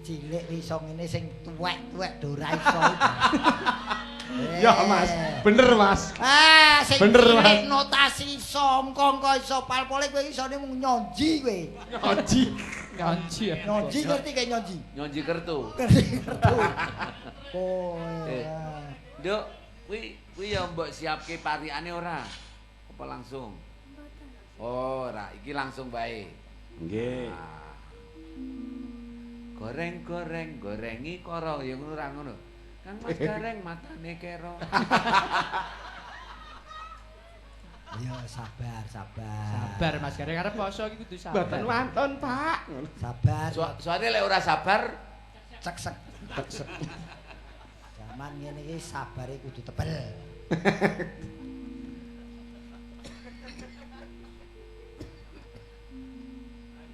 Cilik iso ngene sing tuwek-tuwek do ora iso. Ya Mas, bener Mas. Ah, sing bener, cilik notasi iso, mengko iso palpole kowe isone mung nyonji kowe. Nyonji. Nyonji. Nyonji ngerti kayak nyonji? Nyonji kertu. Ngerti kertu. Kowe. Nduk, kuwi ya mbok siapke parikane ora? Apa langsung? Oh, ora, iki langsung bae. Nggih. Goreng-goreng, gorengi koro, ya ngono ora ngono. Kang Mas Gareng matane kero. Ya sabar, sabar. Sabar Mas Gareng arep poso iki kudu sabar. Mboten wonten, Pak. Sabar. Soale lek ora sabar cek-sek. Cek-sek. Jaman ngene iki sabare kudu tebel.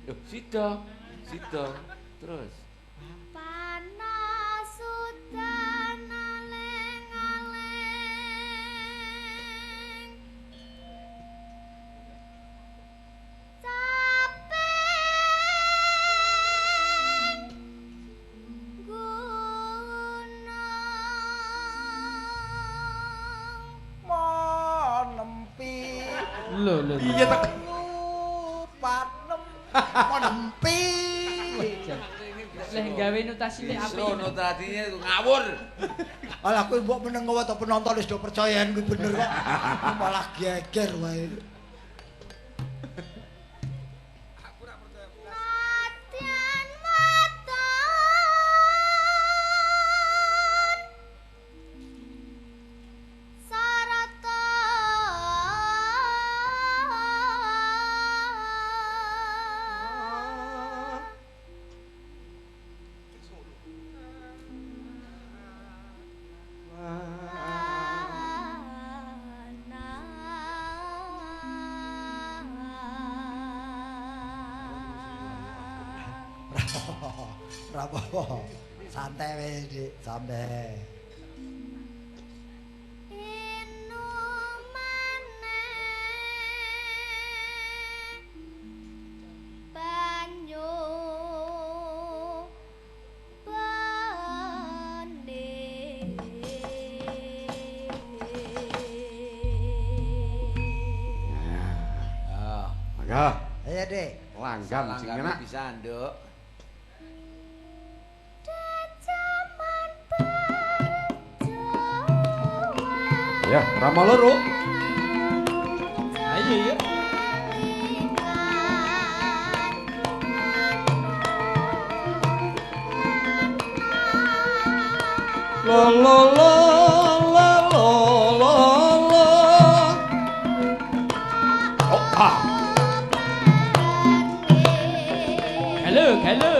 Loh, sida. Sida. Terus panas udan aleng-aleng capek Lho lho. Iya tok. Panem nempi. Leh gawe notasine apik. Justru notasinya itu ngawur. Alah kowe mbok meneng wae to penonton wis do percayaan kuwi bener kok. Malah geger wae. Nadyan weton sarata Ora apa-apa. Santai wae, Dik, santai. Inumane banyu bening. Ya. Mangga. Ayo, Dik. Langgam sing enak. Bisa, Nduk. Jaman perjuangan. Ya, Rama loro. Ayo ya. La la la la la la la. Oh, ah. Halo, halo.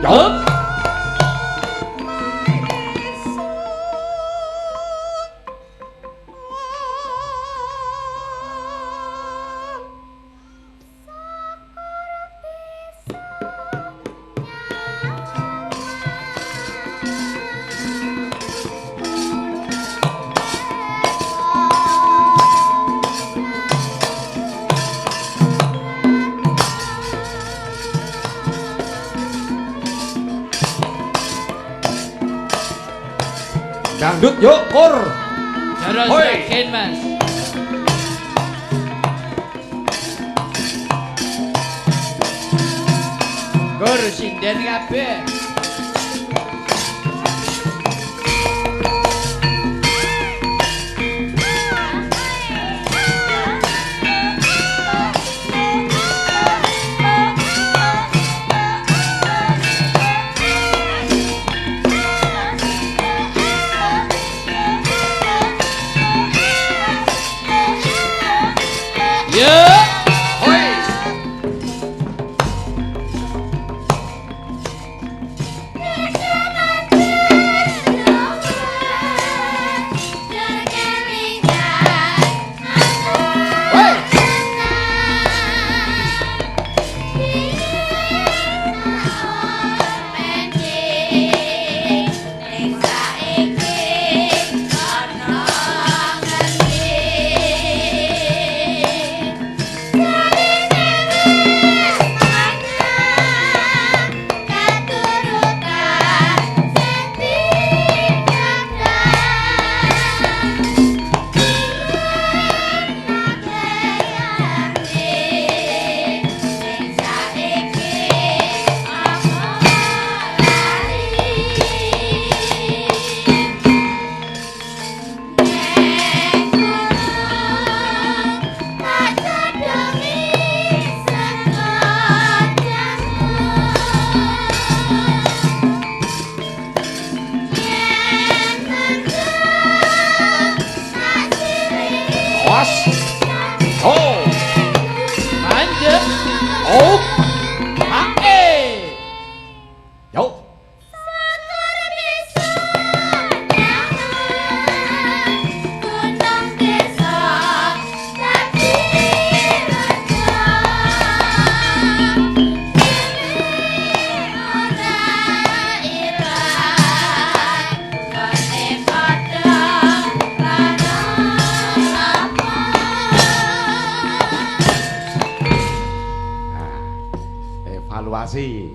Yup. Dangdut yuk, kur. Jaro Hoi. Sragen, Mas. Gur sinden kabeh. Yo. Hoi. Oh. Ae. Yo. Evaluasi.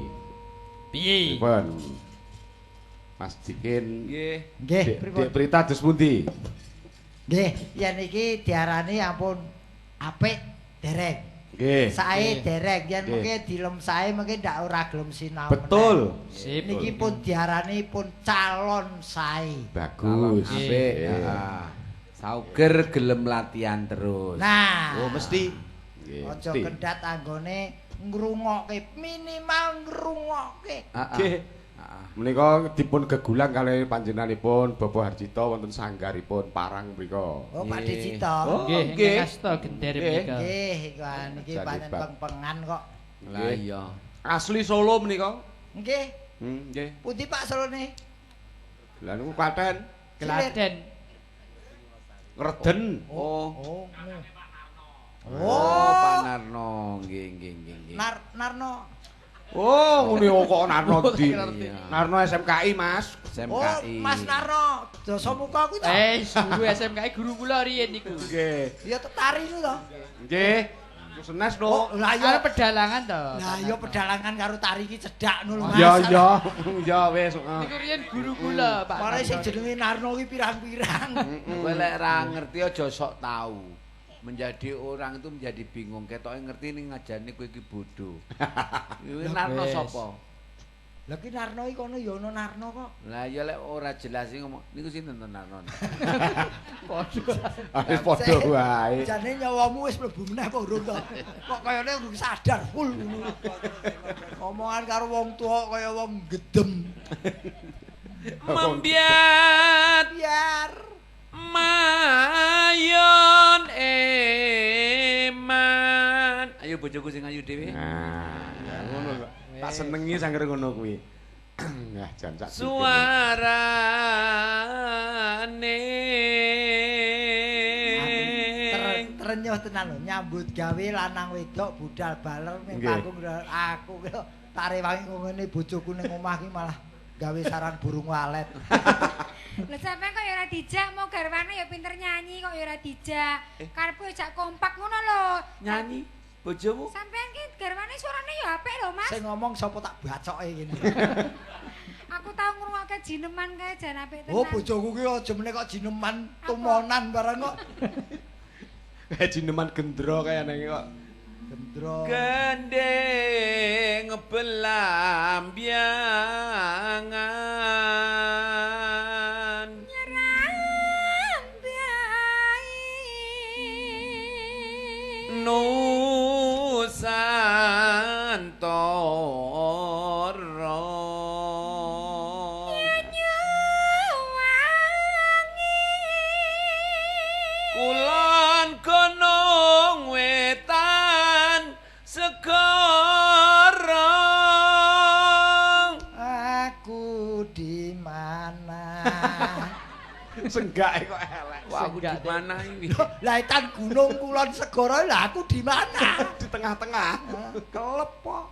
Piye? Pripun? Mas Dikin. Nggih. Nggih, pripun? Dek Prita dos pundi? Nggih, yen iki diarani ampun apik dereng. Nggih. Sae dereng, yen Nggih. mengke dilem sae mengke ndak ora gelem sinau. Betul. Sip. Niki pun diarani pun calon sae. Bagus. Apik. Heeh. Sauger gelem latihan terus. Nah. Oh, mesti. Nggih, Aja mesti. kendhat anggone ngrungokke, minimal ngrungokke. Heeh. Nggih. Menika dipun gegulang kalih panjenenganipun Bapak Harjito wonten sanggaripun Parang mriku. Oh, Pak Nggih. Dicito. Oh, Nggih, nggih. ingkang asta gender Nggih. menika. Nggih, iku niki Jan pancen hebat. peng-pengan kok. Lah iya. Asli Solo menika. Nggih, Nggih. pundi Pak Solone? Lah niku Klaten, Klaten. Ngreden. Oh. Oh. Oh, Pak Narno. Nggih, nggih, nggih, nggih. Narno. Oh, ngene kok Narno ndi? Iya. Narno SMKI, Mas. SMKI. Oh, Mas Narno, Dasamuka kuwi to? Guru SMKI guru kula riyen niku. Nggih. Ya tetari itu to. Nggih. Senes Oh, no. lah ya. Arep pedalangan to. Lah ya pedalangan karo tari iki cedhak ngono lho, Mas. Ya ya, ya wis. heeh. Niku riyen guru kula, Pak. Mare sing jenenge Narno kuwi pirang-pirang. Kowe lek ra ngerti aja sok tahu. Menjadi orang itu menjadi bingung. Ketoke ngerti ning ngajane kowe iki bodoh. Kuwi Narno Wes. sapa? Lah ki Narno iki kono ya ana Narno kok. Lah ya lek ora jelas sih ngomong niku sinten to Narno? Wis padha wae. Jane nyawamu wis mlebu meneh apa urung to? Kok kayane urung sadar full ngono. Omongan karo wong tuwa kaya wong gedem. Membiat Biar mayon eman. Ayo bojoku sing ayu dhewe. Nah, ya ngono kok. Tak senengi sangger ngono kuwi. Nah, jan sak Suarane. Trenyuh tenan lho, nyambut gawe lanang wedok budal baler ning Nggih. panggung aku ki lho, tak rewangi kok ngene bojoku ning omah ki malah gawe saran burung walet. Lah sampean kok ya ora dijak mau garwane ya pinter nyanyi kok ya ora dijak. Karepku ya jak kompak ngono lho. Nyanyi bojomu. Sampean ki garwane suarane ya apik lho, Mas. Sing ngomong sapa tak bacoke ngene. Aku tau ngrungokke jineman kae jan apik tenan. Oh bojoku ki aja meneh kok jineman tumonan barang kok. Kayak jineman gendro kaya nang kok. Gendro. Gendeng belambiangan. Nyerang bae. Nusantara. Nyuwangi. Kulon gunung wetan segara. Aku di mana? Senggake kok elek. Wah, aku di mana ini? Lah etan gunung kulon segara lah aku di mana? Di tengah-tengah. Kelep kok.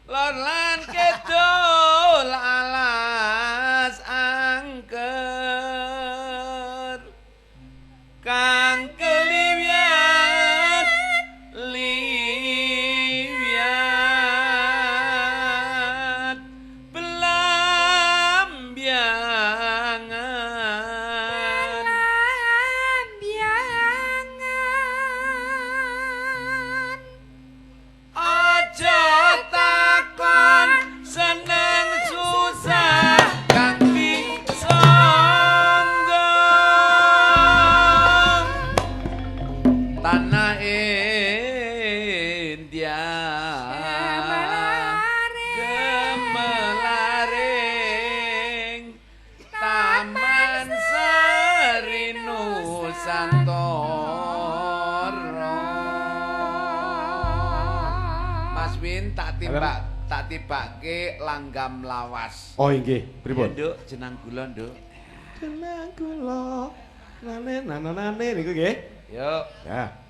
Lor lan kidul alas angker kang keliwiat liwiat belambiangan Lambiangan. Aja takon seneng susah Win tak tibake langgam lawas. Oh inggih, pripun? Nduk, jenang gula, Nduk. Jenang gula. Nane nane niku nggih. Yuk. Ya.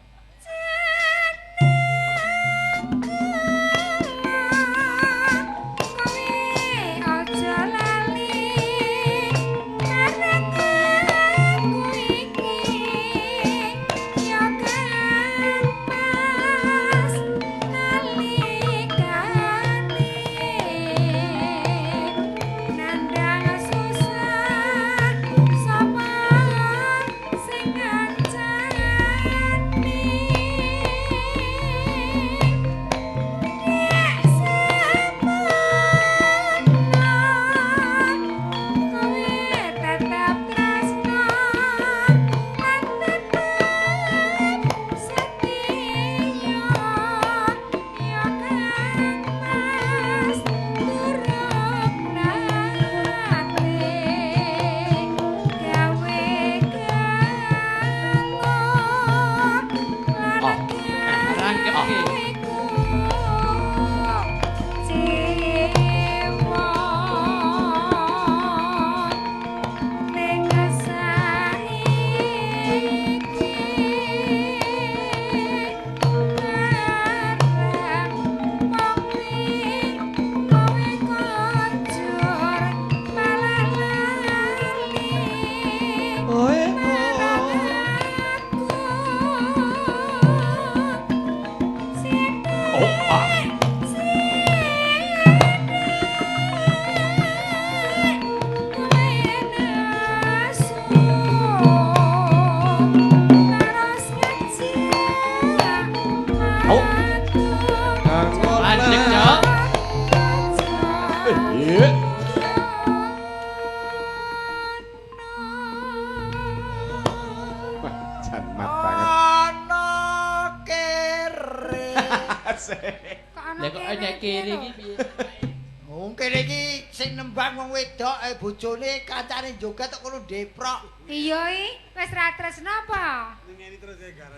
Bojone kancane joget kok kono deprok. Iya i, wis ra tresno apa? Ngene terus ya, Gar.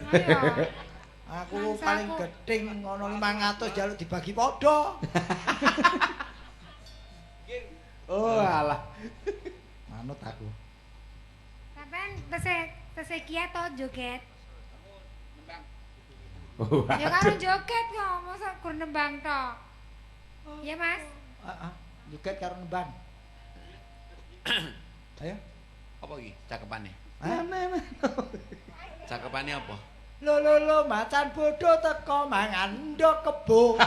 Aku paling gething ngono 500 njaluk dibagi padha. Oh alah. Manut aku. Sampeyan tesih kiat to joget? Ya karo joget kok, mosok gur nembang tok. Ya Mas? Heeh, joget karo nembang. Ayo. Apa iki cakepane? Cakepane apa? Lo lo lo macan bodoh teko mangan ndok kebo.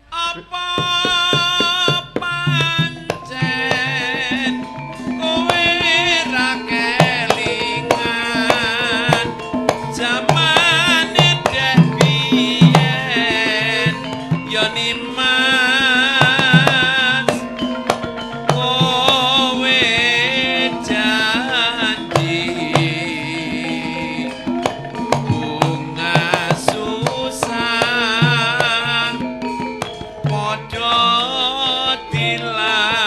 Apa pancen kowe ra kelingan jamane dek biyen ya nimas kowe janji bunga susah padha dilakoni.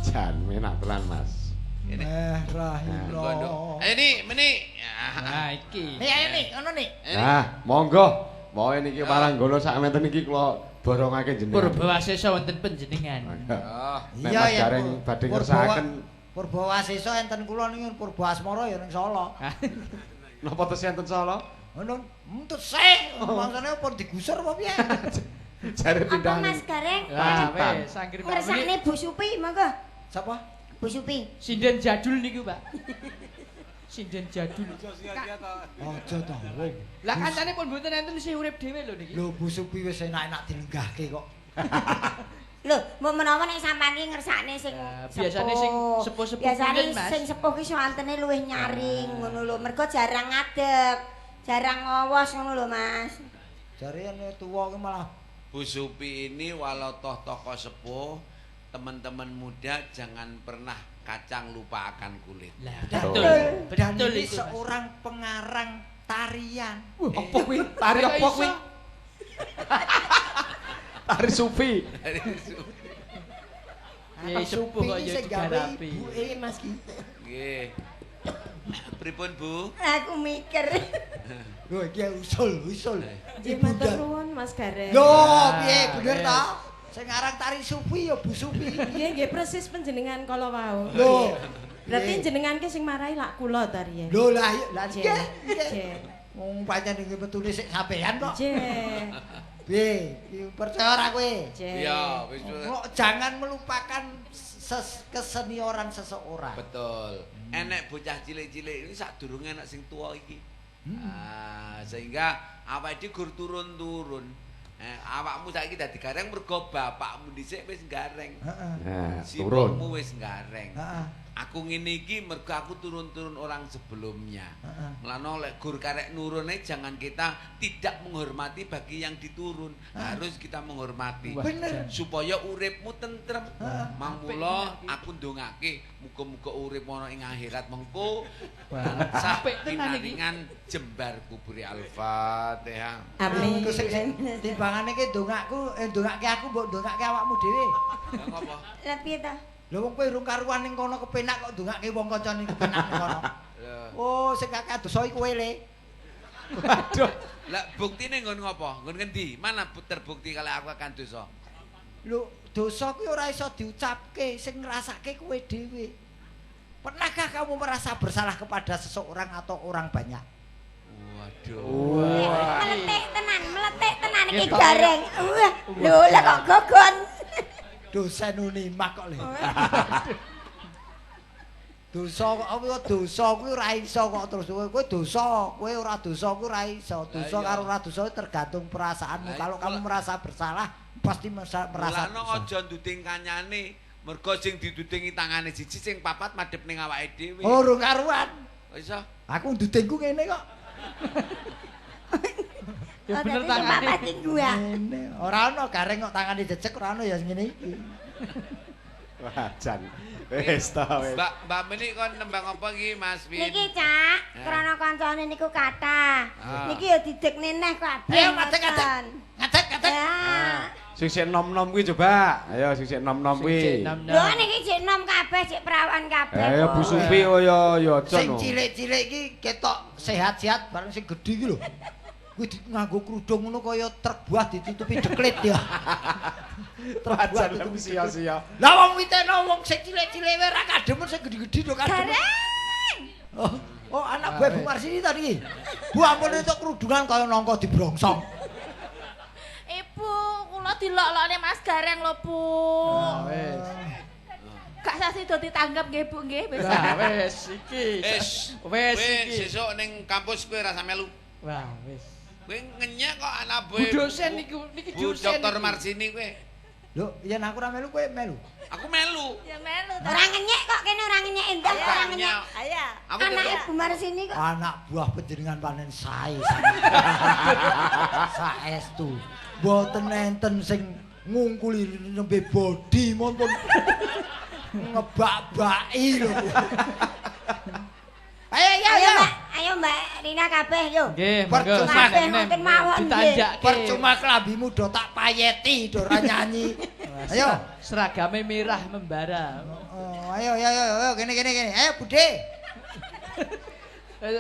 Jan enak tenan Mas. Rahilo. Ayo nih, meni. Nah iki. Nih ayo nih, ngono nih. Nah, monggo. Pokoke niki waranggono sak menten niki kula borongake jenengan. Purbawasesa wonten panjenengan. Oh, Iya ya. Gareng badhe ngersakaken Purbawasesa enten kula niku Purba Asmara ya ning Solo. Napa tesih enten Solo? Ngono, tesih. Mangsane apa digusur apa piye? Jare pindah. Apa Mas Gareng? Lah wis, anggere ngersakne Bu Supi monggo. Sapa? Bu Supi. Sinden jadul niku, Pak. Sinden jadul. Aja to. Lah kancane pun mboten enten sih urip dhewe lho niki. Lho Bu Supi wis enak-enak dilenggahke kok. Lho, mbok menawa nek sampean iki ngersakne sing biasane sing sepuh-sepuh biasane sing sepuh ki suwantene luwih nyaring ngono lho. Mergo jarang ngadeg, jarang ngowos ngono lho, Mas. Jare yen tuwa ki malah Bu Supi ini walau toh tokoh sepuh, teman-teman muda jangan pernah kacang lupa akan kulit. Lah, betul. Dan Betul ini itu, Mas. seorang pengarang tarian. Apa kuwi? Tari apa kuwi? Tari Sufi. Ya sepuh kok ya sing gawe digarapi. ibuke Mas ki. Nggih. Pripun, Bu? Aku mikir. Lho iki usul. Nggih matur nuwun Mas Gareng. Lho, piye bener ta? Sing aran tari sufi ya Bu Sufi. Nggih nggih persis panjenengan kala wau. Lho. Berarti jenengan ki sing marahi lak kula ta riyen. Lho lah iya, lah Nggih. nggih. Nggih. Wong pancen iki metune sik sampean kok. Nggih. Piye? Iki percaya ora kowe? Nggih. Iya, wis Kok jangan melupakan kesenioran seseorang. betul. Enek bocah cilik-cilik ini sadurunge enek sing tuwa iki. Ah, sehingga awake dhewe gur turun-turun. Awakmu saiki dadi gareng mergo bapakmu dhisik wis gareng. Heeh. Nah, turun. Sipokmu wis gareng. Heeh. Aku ngene iki mergo aku turun-turun orang sebelumnya. Heeh. Mulane lek gur karek nurune jangan kita tidak menghormati bagi yang diturun. Harus kita menghormati. Wah, Bener. Supaya uripmu tentrem. Mang mula aku ndongake muga-muga urip ana ing akhirat mengko tansah Apik tenan iki. pinaringan jembar kubure Al-Fatihah. Amin. Iku sing timbangane ki ndongakku, ndongake aku mbok ndongake awakmu dhewe. Lah ngopo? Lah piye ta? Lho wong kowe urung karuan ning kono kepenak kok ndongake wong kancane kepenak ning kono. Lah. Oh, sing kakek dosa iku kowe le. Waduh. Lah buktine nggon ngopo? Nggon ngendi? Mana terbukti kalau aku akan dosa? Lho, dosa kuwi ora iso diucapke, sing ngrasake kowe dhewe. Pernahkah kamu merasa bersalah kepada seseorang atau orang banyak? Waduh. Meletik tenan, meletik tenan iki Ketok. Gareng. Wah, lho lah kok gogon. Dosen Unimak kok le. Dosa kok apa dosa kuwi ora iso kok terus kowe dosa, kowe ora dosa kuwi ora iso. Dosa Lah iya. karo ora dosa tergantung perasaanmu. Lah Kalau iya. kamu merasa bersalah, pasti merasa Mulane bersalah. aja nduding kanyane. Mergo sing didudingi tangane siji sing papat madhep ning awake dhewe. Oh, urung karuan. Kok iso? Aku ndudingku ngene kok. Ya bener Oh, dadi tangane. Bapak sing gua. Ngene. Ora ono gareng kok tangane jejeg ora ono ya ngene iki. Wah, jan. Wis ta wis. Mbak Mbak Meni kon nembang apa iki Mas Win? Niki Cak, krana kancane niku kathah. Ah. Niki ya didekne neh kabeh. Ayo ngadeg ngadeg. ngoten. Ngadeg ngadeg. Ya. Sing sik nom-nom kuwi coba. Ayo sing sik nom-nom Sing cek kuwi. nom-nom. Lho niki jek nom kabeh, jek perawan kabeh. Ayo kok. Bu Supi oh ya ya aja Sing no. cilik-cilik iki ketok sehat-sehat bareng sing gedhi iki lho. Kuwi nganggo kerudung ngono kaya truk buah ditutupi deklit ya. Truk buah Aja ditutupi deklit. sia-sia. Lah wong witeno wong sing cilik-cilik wae ora kademen sing gedhi-gedhi do kademen. Gareng. Oh, oh anak buah Bu Marsini tadi. Bu ampun itu kerudungan kaya nangka dibrongsong. Ibu, kula dilok-lokne Mas Gareng lho, Bu. Nah, wis. Gak sasi do ditanggap nggih, Bu nggih, wis. Lah wis iki. Wis. Wis Kowe iki. sesuk ning kampus kowe rasa melu. Wah, wis. Kowe ngenyek kok anak Bu dosen niku niki Bu dosen. Dr. niki. Marsini kowe. Lho, yen aku ora melu kowe melu. Aku melu. Ya melu ta. Ora ngenyek kok kene ora ngenyek endah ora ngenyek. Ayo. Aku Anake tetep Bu Marsini kok. Anak buah panjenengan panen sae. Saestu. Mboten enten sing ngungkuli nembe body monpun ngebak-baki lho. Ayo ayo Ayo ayo. Mbak, ayo Mbak Rina kabeh yo. Nggih, monggo. Percuma. Kabeh ngoten mawon nggih. Ditanjake. Percuma klambimu do tak payeti do ora nyanyi. Ayo. Seragame merah membara. Oh, ayo ayo ayo ayo kene kene kene. Ayo Bude.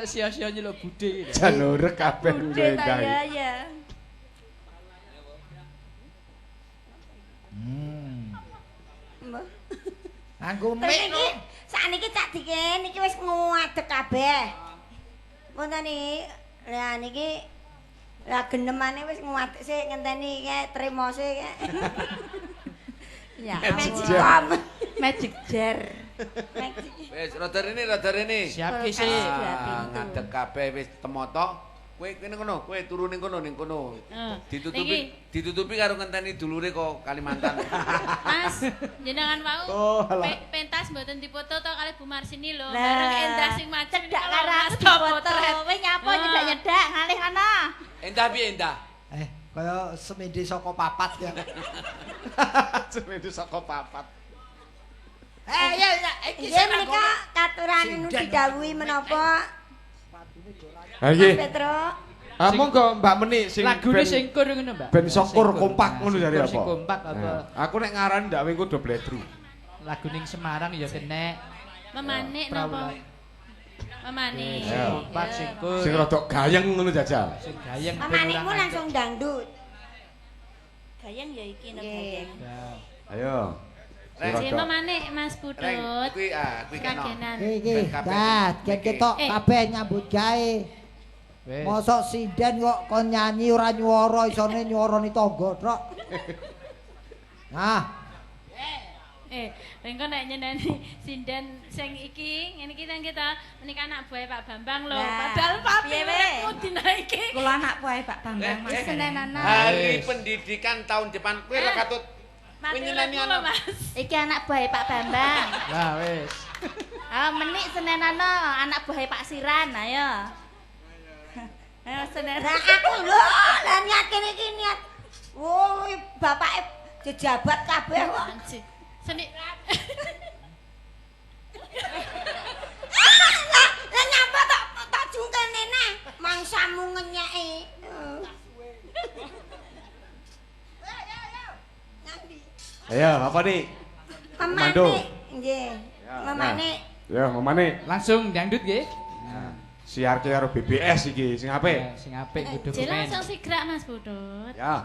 Sia-sia nyeluk bude iki. Jan urek kabeh Bude ta endah. ya ya. Mbah. Nganggo Terus mik. niki sakniki Cak Dikin niki wis ngadeg kabeh. Wonten iki lah niki lah genemane wis ngadeg sik ngenteni kae trimo sik. Ya. Magic com. Magic jar. Magic. Wis rada rene, rada rene. Siap ki sik. Ah, ngadeg kabeh wis temoto. Kowe kene kono, kowe turu ning kono ning kono. Ditutupi Niki. ditutupi karo ngenteni dulure kok Kalimantan. Mas, jenengan wau Oh, alah. pentas mboten dipoto to kalih Bu Marsini lho. Lah. Bareng Endah sing maju Cedak niku lho, karo Mas aku dipoto. potret. Kowe nyapa Ah. nyedak-nyedak ngalih ana. Endah piye endah? Kaya semende saka papat ya. Semende saka papat. Eh ya ya iki Nggih menika katuran nu didhawuhi menapa Ha iki. Mas Petro? Ah monggo Mbak Meni sing Lagune ben- singkur ngono, Mbak. ben syukur Singkur. kompak ngono Nah, jare apa? Sing kompak apa? Nah, aku nek ngarani ndak wingku do bledru. Lagu ning Semarang ya kenek. Memanik napa? Memanik. Sing kompak sing kur. Sing rodok gayeng ngono jajal. Sing gayeng. Memanikmu langsung dangdut. Gayeng ya iki nek gayeng. Ayo. Sing memanik Mas Putut. Kuwi ah kuwi kena. Iki, dah, gen ketok kabeh nyambut gawe. Mosok sinden kok kon nyanyi ora nyuwara, isone nyuwarani tangga tok. Nah. Engko nek nyeneni sinden sing iki, ngene iki nang kita menika anak buahe Pak Bambang lho. Padahal papi uripmu dina iki. Kula anak buahe Pak Bambang, Mas. Senenana. Hari pendidikan tahun depan kowe lho katut. Kowe nyeneni anak. Iki anak buahe Pak Bambang. Lah wis. Ah menik senenana anak buahe Pak Siran, ayo. Ayo senenana. Lah aku lho, lah niat kene iki niat. Wo bapake jejabat kabeh kok. Seni. Lah nyapa tak jungkel neneh, mangsamu ngenyeki. Ayo, apa nih? Memanik, nggih. Memanik. Ya, memanik. Langsung dangdut nggih. Siarke karo BBS iki sing apik. Sing apik kudu men. Langsung sigrak Mas Putut. Ya.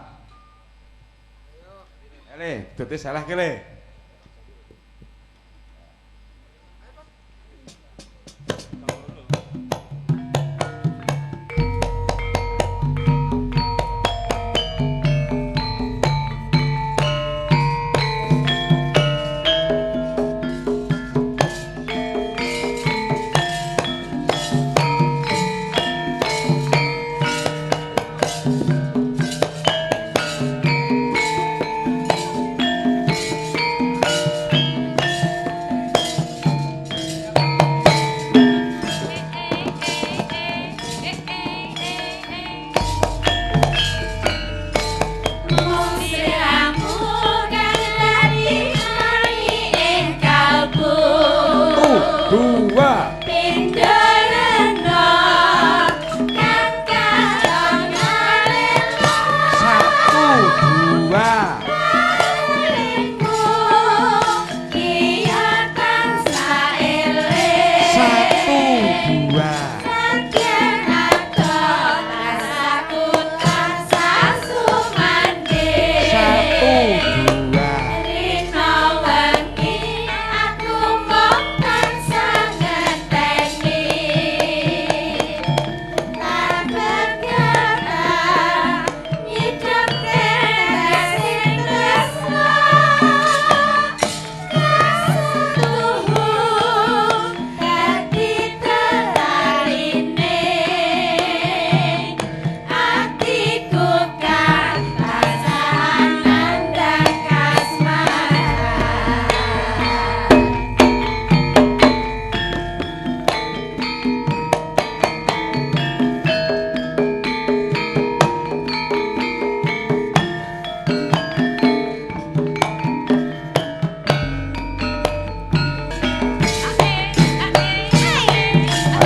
Ele, dute salah ke le.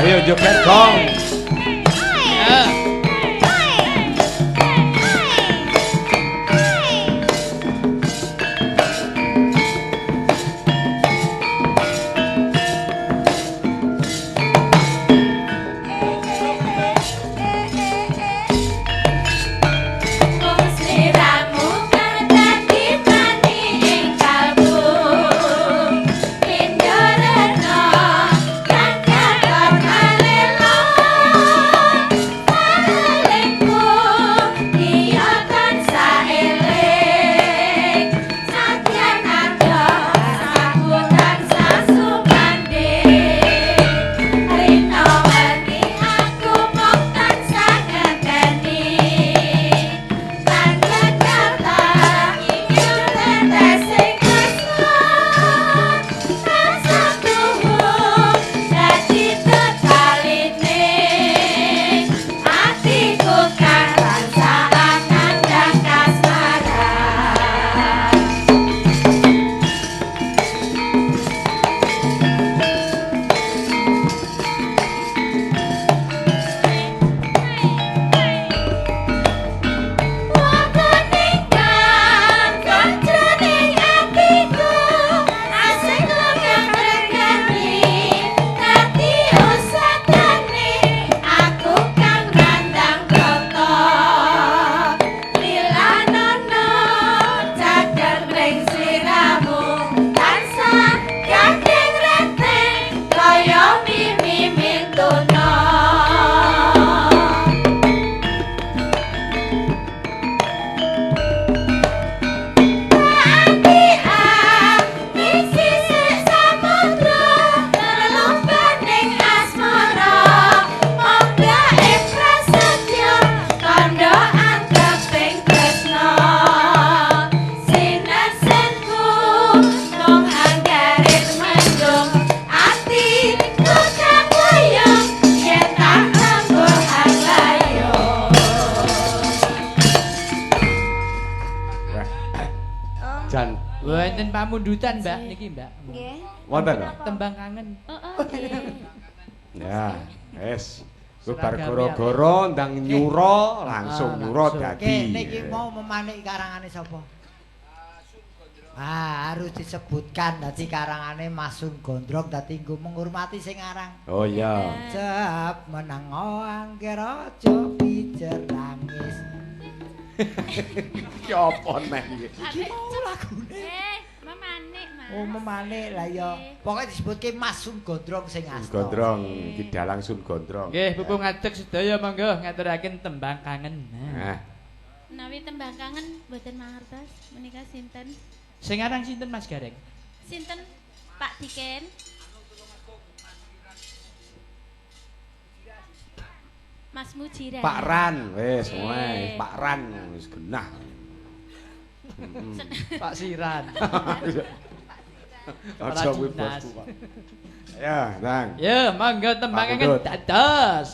Ayo joget gong. Ya. Kang katon alelo. Jan. Wonten pamundutan, Mbak, niki, Mbak. Nggih. Wonten lho. Tembang kangen. Oh, nggih. Ya, wis. Ku bar Seragam goro-goro ndang nyura langsung Ah, nyura langsung. dadi. Oke, niki mau memanik karangane sapa? Ah, harus disebutkan dadi karangane Mas Sun Gondrong dadi nggo menghormati sing aran. Oh iya. Jep meneng angger aja pijer nangis. Iki apa neh iki? Iki mau lagune. Memanik, Mas. Oh, memanik lah ya. Pokoke disebutke Mas Sun Gondrong sing Sun asta. Gondrong, iki dalang Sun Gondrong. Nggih, pupung ngadeg sedaya monggo ngaturaken tembang kangen. Nah. Nah, Menawi tembang kangen mboten mangertos menika sinten? Sing aran sinten Mas Gareng? Sinten Pak Diken? Mas Mujiran. Pak Ran wis Nggih. wae, Pak Ran wis genah. Pak Siran. Aja kuwi Dinas. bosku, Pak. Ya, Nang. Ya, monggo tembang kangen Pamundhut. dados.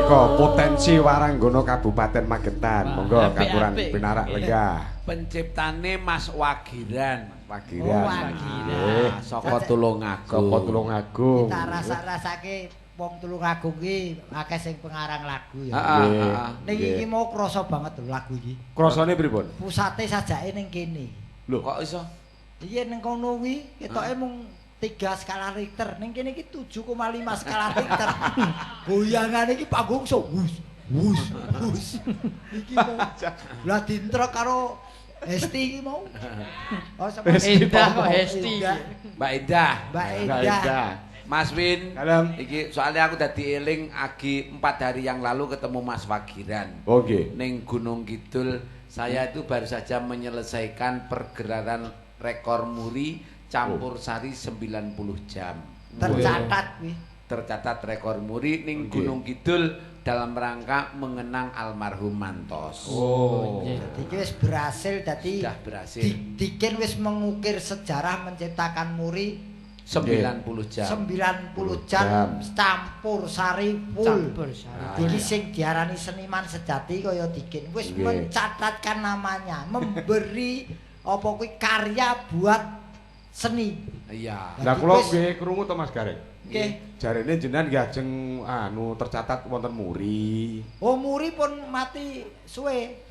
Nika potensi Waranggono Kabupaten Magetan. Monggo katuran pinarak lenggah. Penciptane Mas Wagiran. Wagiran. Oh, Wagiran. Saka Tulungagung. Saka Tulungagung. Kita rasa-rasake wong Tulungagung ki akeh sing pengarang lagu ya. Heeh. Ning iki mau krasa banget lho lagu iki. Krasane pripun? Pusate sajake ning kene. Lho kok iso? Iya ning kono kuwi ketoke mung 3 skala Richter. Ning kene iki 7,5 skala Richter. Goyangane iki panggung so wus wus wus. Iki mau lah dintrok karo Hesti iki mau. Oh sama Endah kok Hesti. Mbak Endah. Mbak Endah. Mas Win, iki soalnya aku dadi eling agi 4 hari yang lalu ketemu Mas Wagiran. Oke. Ning Gunung Kidul, saya itu baru saja menyelesaikan pergerakan rekor muri campur sari 90 jam. Tercatat kuwi. Tercatat rekor muri ning Gunung Kidul dalam rangka mengenang almarhum Mantos. Oh, jadi wis berhasil dadi sudah berhasil. Dikin wis mengukir sejarah menciptakan muri 90 jam. 90 jam campur sari full. Campur sari. Iki sing diarani seniman sejati kaya Dikin wis mencatatkan namanya, memberi apa kuwi karya buat seni. Iya. Lah kula nggih krungu to Mas Gareng. Nggih. Jarene jenengan nggih ajeng anu tercatat wonten muri. Oh, muri pun mati suwe.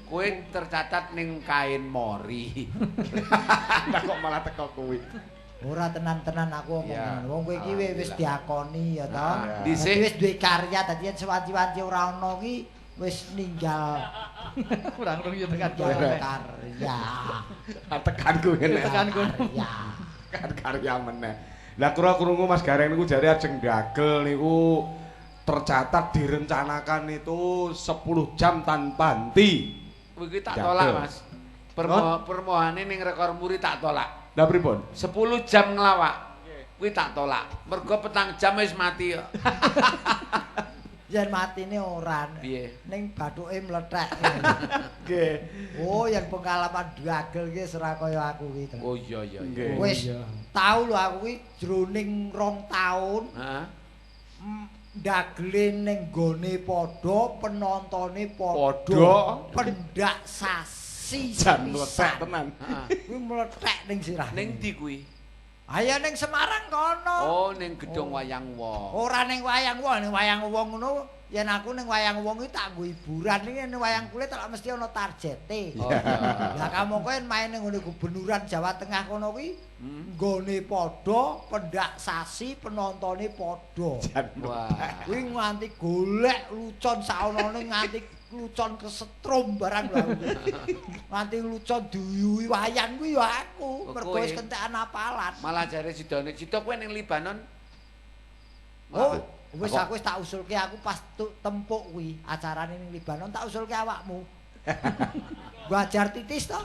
Kowe tercatat ning kain mori. Lah kok malah teko kuwi. Ora tenan-tenan aku omong. Wong kowe iki wis diakoni ya to. Dhisik wis duwe karya dadi yen sewanci-wanci ora ana ki wis ninggal kurang rung ya tekan karya. Tekanku ngene. Tekanku. Tekan karya meneh. Lah kula krungu Mas Gareng niku jare ajeng ndagel niku tercatat direncanakan itu 10 jam tanpa henti. Kuwi tak tolak, Mas. Permohonane ning rekor muri tak tolak. Lah pripun? 10 jam nglawak. Kuwi tak tolak. Mergo 4 jam wis mati kok. Yen matine ora. Piye? Ning bathuke mlethek. Nggih. Oh, yen pengalaman dagel ki ora kaya aku ki. Oh iya iya. Wis tau lho aku ki jroning 2 taun. Heeh. Dagele ning gone padha, penontone padha. Pendak sasi. Jan mlethek tenan. Kuwi mlethek ning sirah. Ning ndi kuwi? Ayo ning Semarang kono. Oh, ning gedung wayang wong. Ora ning wayang wong, ning wayang wong ngono. Yen aku ning wayang wong iki tak nggo hiburan, ning wayang kulit tak mesti ana targete. Oh, iya. Lah kamangka yen main ning ngene gubernuran Jawa Tengah kono kuwi nggone padha, pendak sasi, penontone padha. Wah. Kuwi nganti golek lucon saonone nganti lucon kesetrum barang lho aku. Nganti lucon duyuhi wayang kuwi ya aku, mergo wis kentekan apalan. Malah jare sidone, "Sida kowe ning Libanon." Oh, wis aku wis tak usulke aku pas tempuk kuwi acarane ning Libanon tak usulke awakmu. Wajar titis to.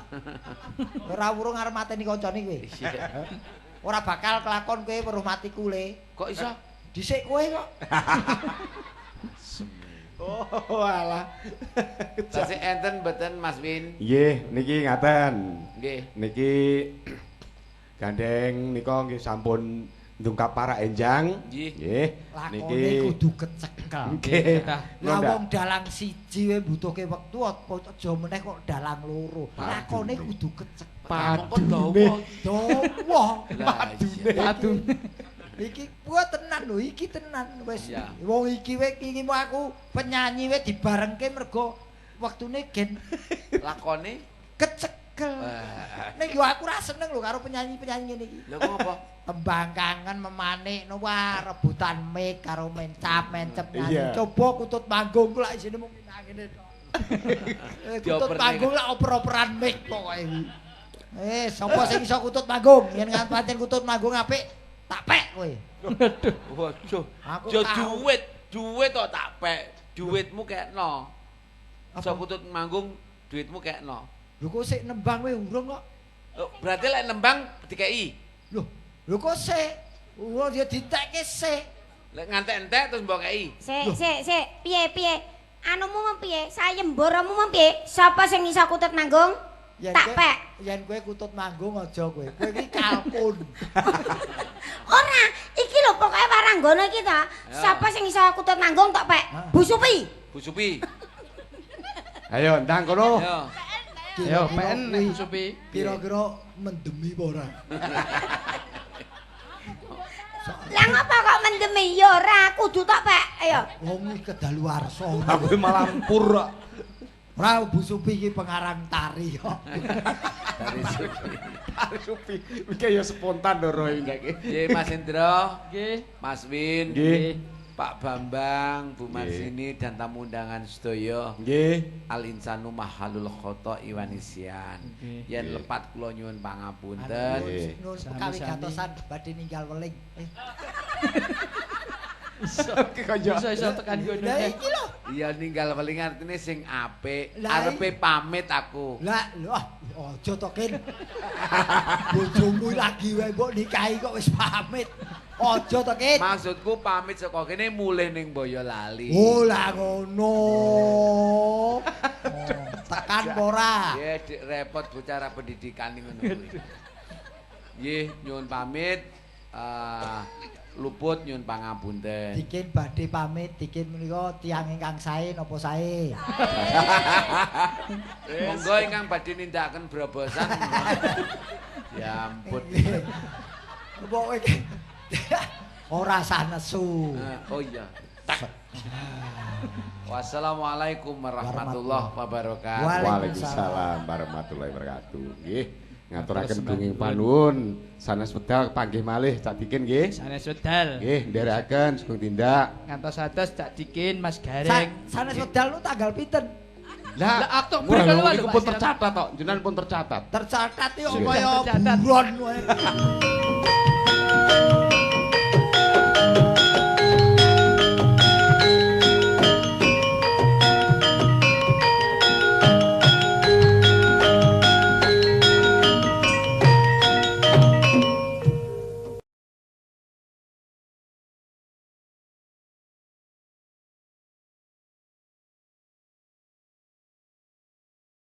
Ora urung arep mateni kancane kowe. Ora bakal kelakon kowe weruh matiku le. Kok iso? Dhisik kowe kok. Oh, alah. Tasih enten mboten Mas Win? Nggih, niki ngaten. Nggih. Niki gandeng nika nggih sampun ndungkap para enjang. Nggih. Lakone kudu kecekel. Nggih. Lah wong dalang siji wae mbutuhke wektu aja meneh kok dalang loro. Lakone kudu kecekel. Padune. Dawa. Padune. Padune. Iki kuwi tenan lho, iki tenan wis. Wong iki wae iki mau aku penyanyi wae dibarengke mergo wektune gen lakone kecekel. Ning yo aku ora seneng lho karo penyanyi-penyanyi ngene iki. Lho kok apa? Tembang kangen memanik no wah rebutan mic karo mencap-mencep nyanyi. Coba kutut manggung ku lak isine mung ngene tok. Kutut manggung lak oper-operan mic pokoke iki. Sapa sing iso kutut manggung? Yen pancen kutut manggung apik, tak pek kowe. Waduh. Waduh. Yo duit, duit kok tak pek. Duitmu kekno. Iso kutut manggung, duitmu kekno. Lho kok sik nembang kowe urung kok. Lho, berarti lek nembang dikeki. Lho, lho kok sik? Urung ya ditekke sik. Lek ngantek entek terus mbok kei. Sik, sik, sik. Piye, piye? Anumu mung piye? Sayembaramu mung piye? Sapa sing iso kutut manggung? Tak pek. Yen kowe kutut manggung aja kowe. Kowe iki kalkun. Ora, iki lho pokoke warang Tranggono iki ta. Sapa sing iso kutut manggung tok, Pek? Bu Supi. Bu Supi. Ayo ndang kono. Ayo. Ayo PN Bu Supi. Kira-kira mendemi apa ora? Lah ngapa kok mendemi? Ya ora kudu tok, Pek. Ayo. Wong iki kedaluwarsa. Aku malah mpur kok. Ora Bu Supi iki pengarang tari kok. Tari Supi. Tari Supi. Iki ya spontan lho Roy iki. Nggih Mas Indro, Nggih. Mas Win, Nggih. Pak Bambang, Bu Marsini dan tamu undangan sedaya. Nggih. Al insanu mahalul khoto'i wa nisyan. Nggih. Yen lepat kula nyuwun pangapunten. Nggih. Nun Sami-sami. kawigatosan badhe ninggal weling. Iso. Kaya Iso tekan ngono. Lah iki lho. Iya ninggal weling artine sing apik. Lah, Arepe pamit aku. Lah lho aja to Kin. Bojomu lagi wae mbok nikahi kok wis pamit. Aja to Kin. Maksudku pamit saka kene mulih ning Boyolali. Oh lah ngono. Oh, tekan apa ora? Ya dik repot bocah pendidikan ngono kuwi. Nggih, nyuwun pamit. Luput nyuwun pangapunten. Dikin badhe pamit, dikin menika tiyang ingkang sae napa sae? Monggo ingkang badhe nindakaken brobosan. Ya ampun. Mbok iki ora sah nesu. Oh iya. Wassalamualaikum warahmatullahi wabarakatuh. Waalaikumsalam warahmatullahi wabarakatuh. Nggih, ngaturaken gunging panuwun. Sanes wedal panggih malih Cak Dikin nggih. Sanes wedal. Nggih, nderekaken sugeng tindak. Ngantos atos Cak Dikin Mas Gareng. Sanes wedal nu tanggal pinten? Lah, Lah, Oktober kalau niku pun tercatat tok, jenengan pun tercatat. Tercatat yo Nggih. kaya Tercatat. buron wae.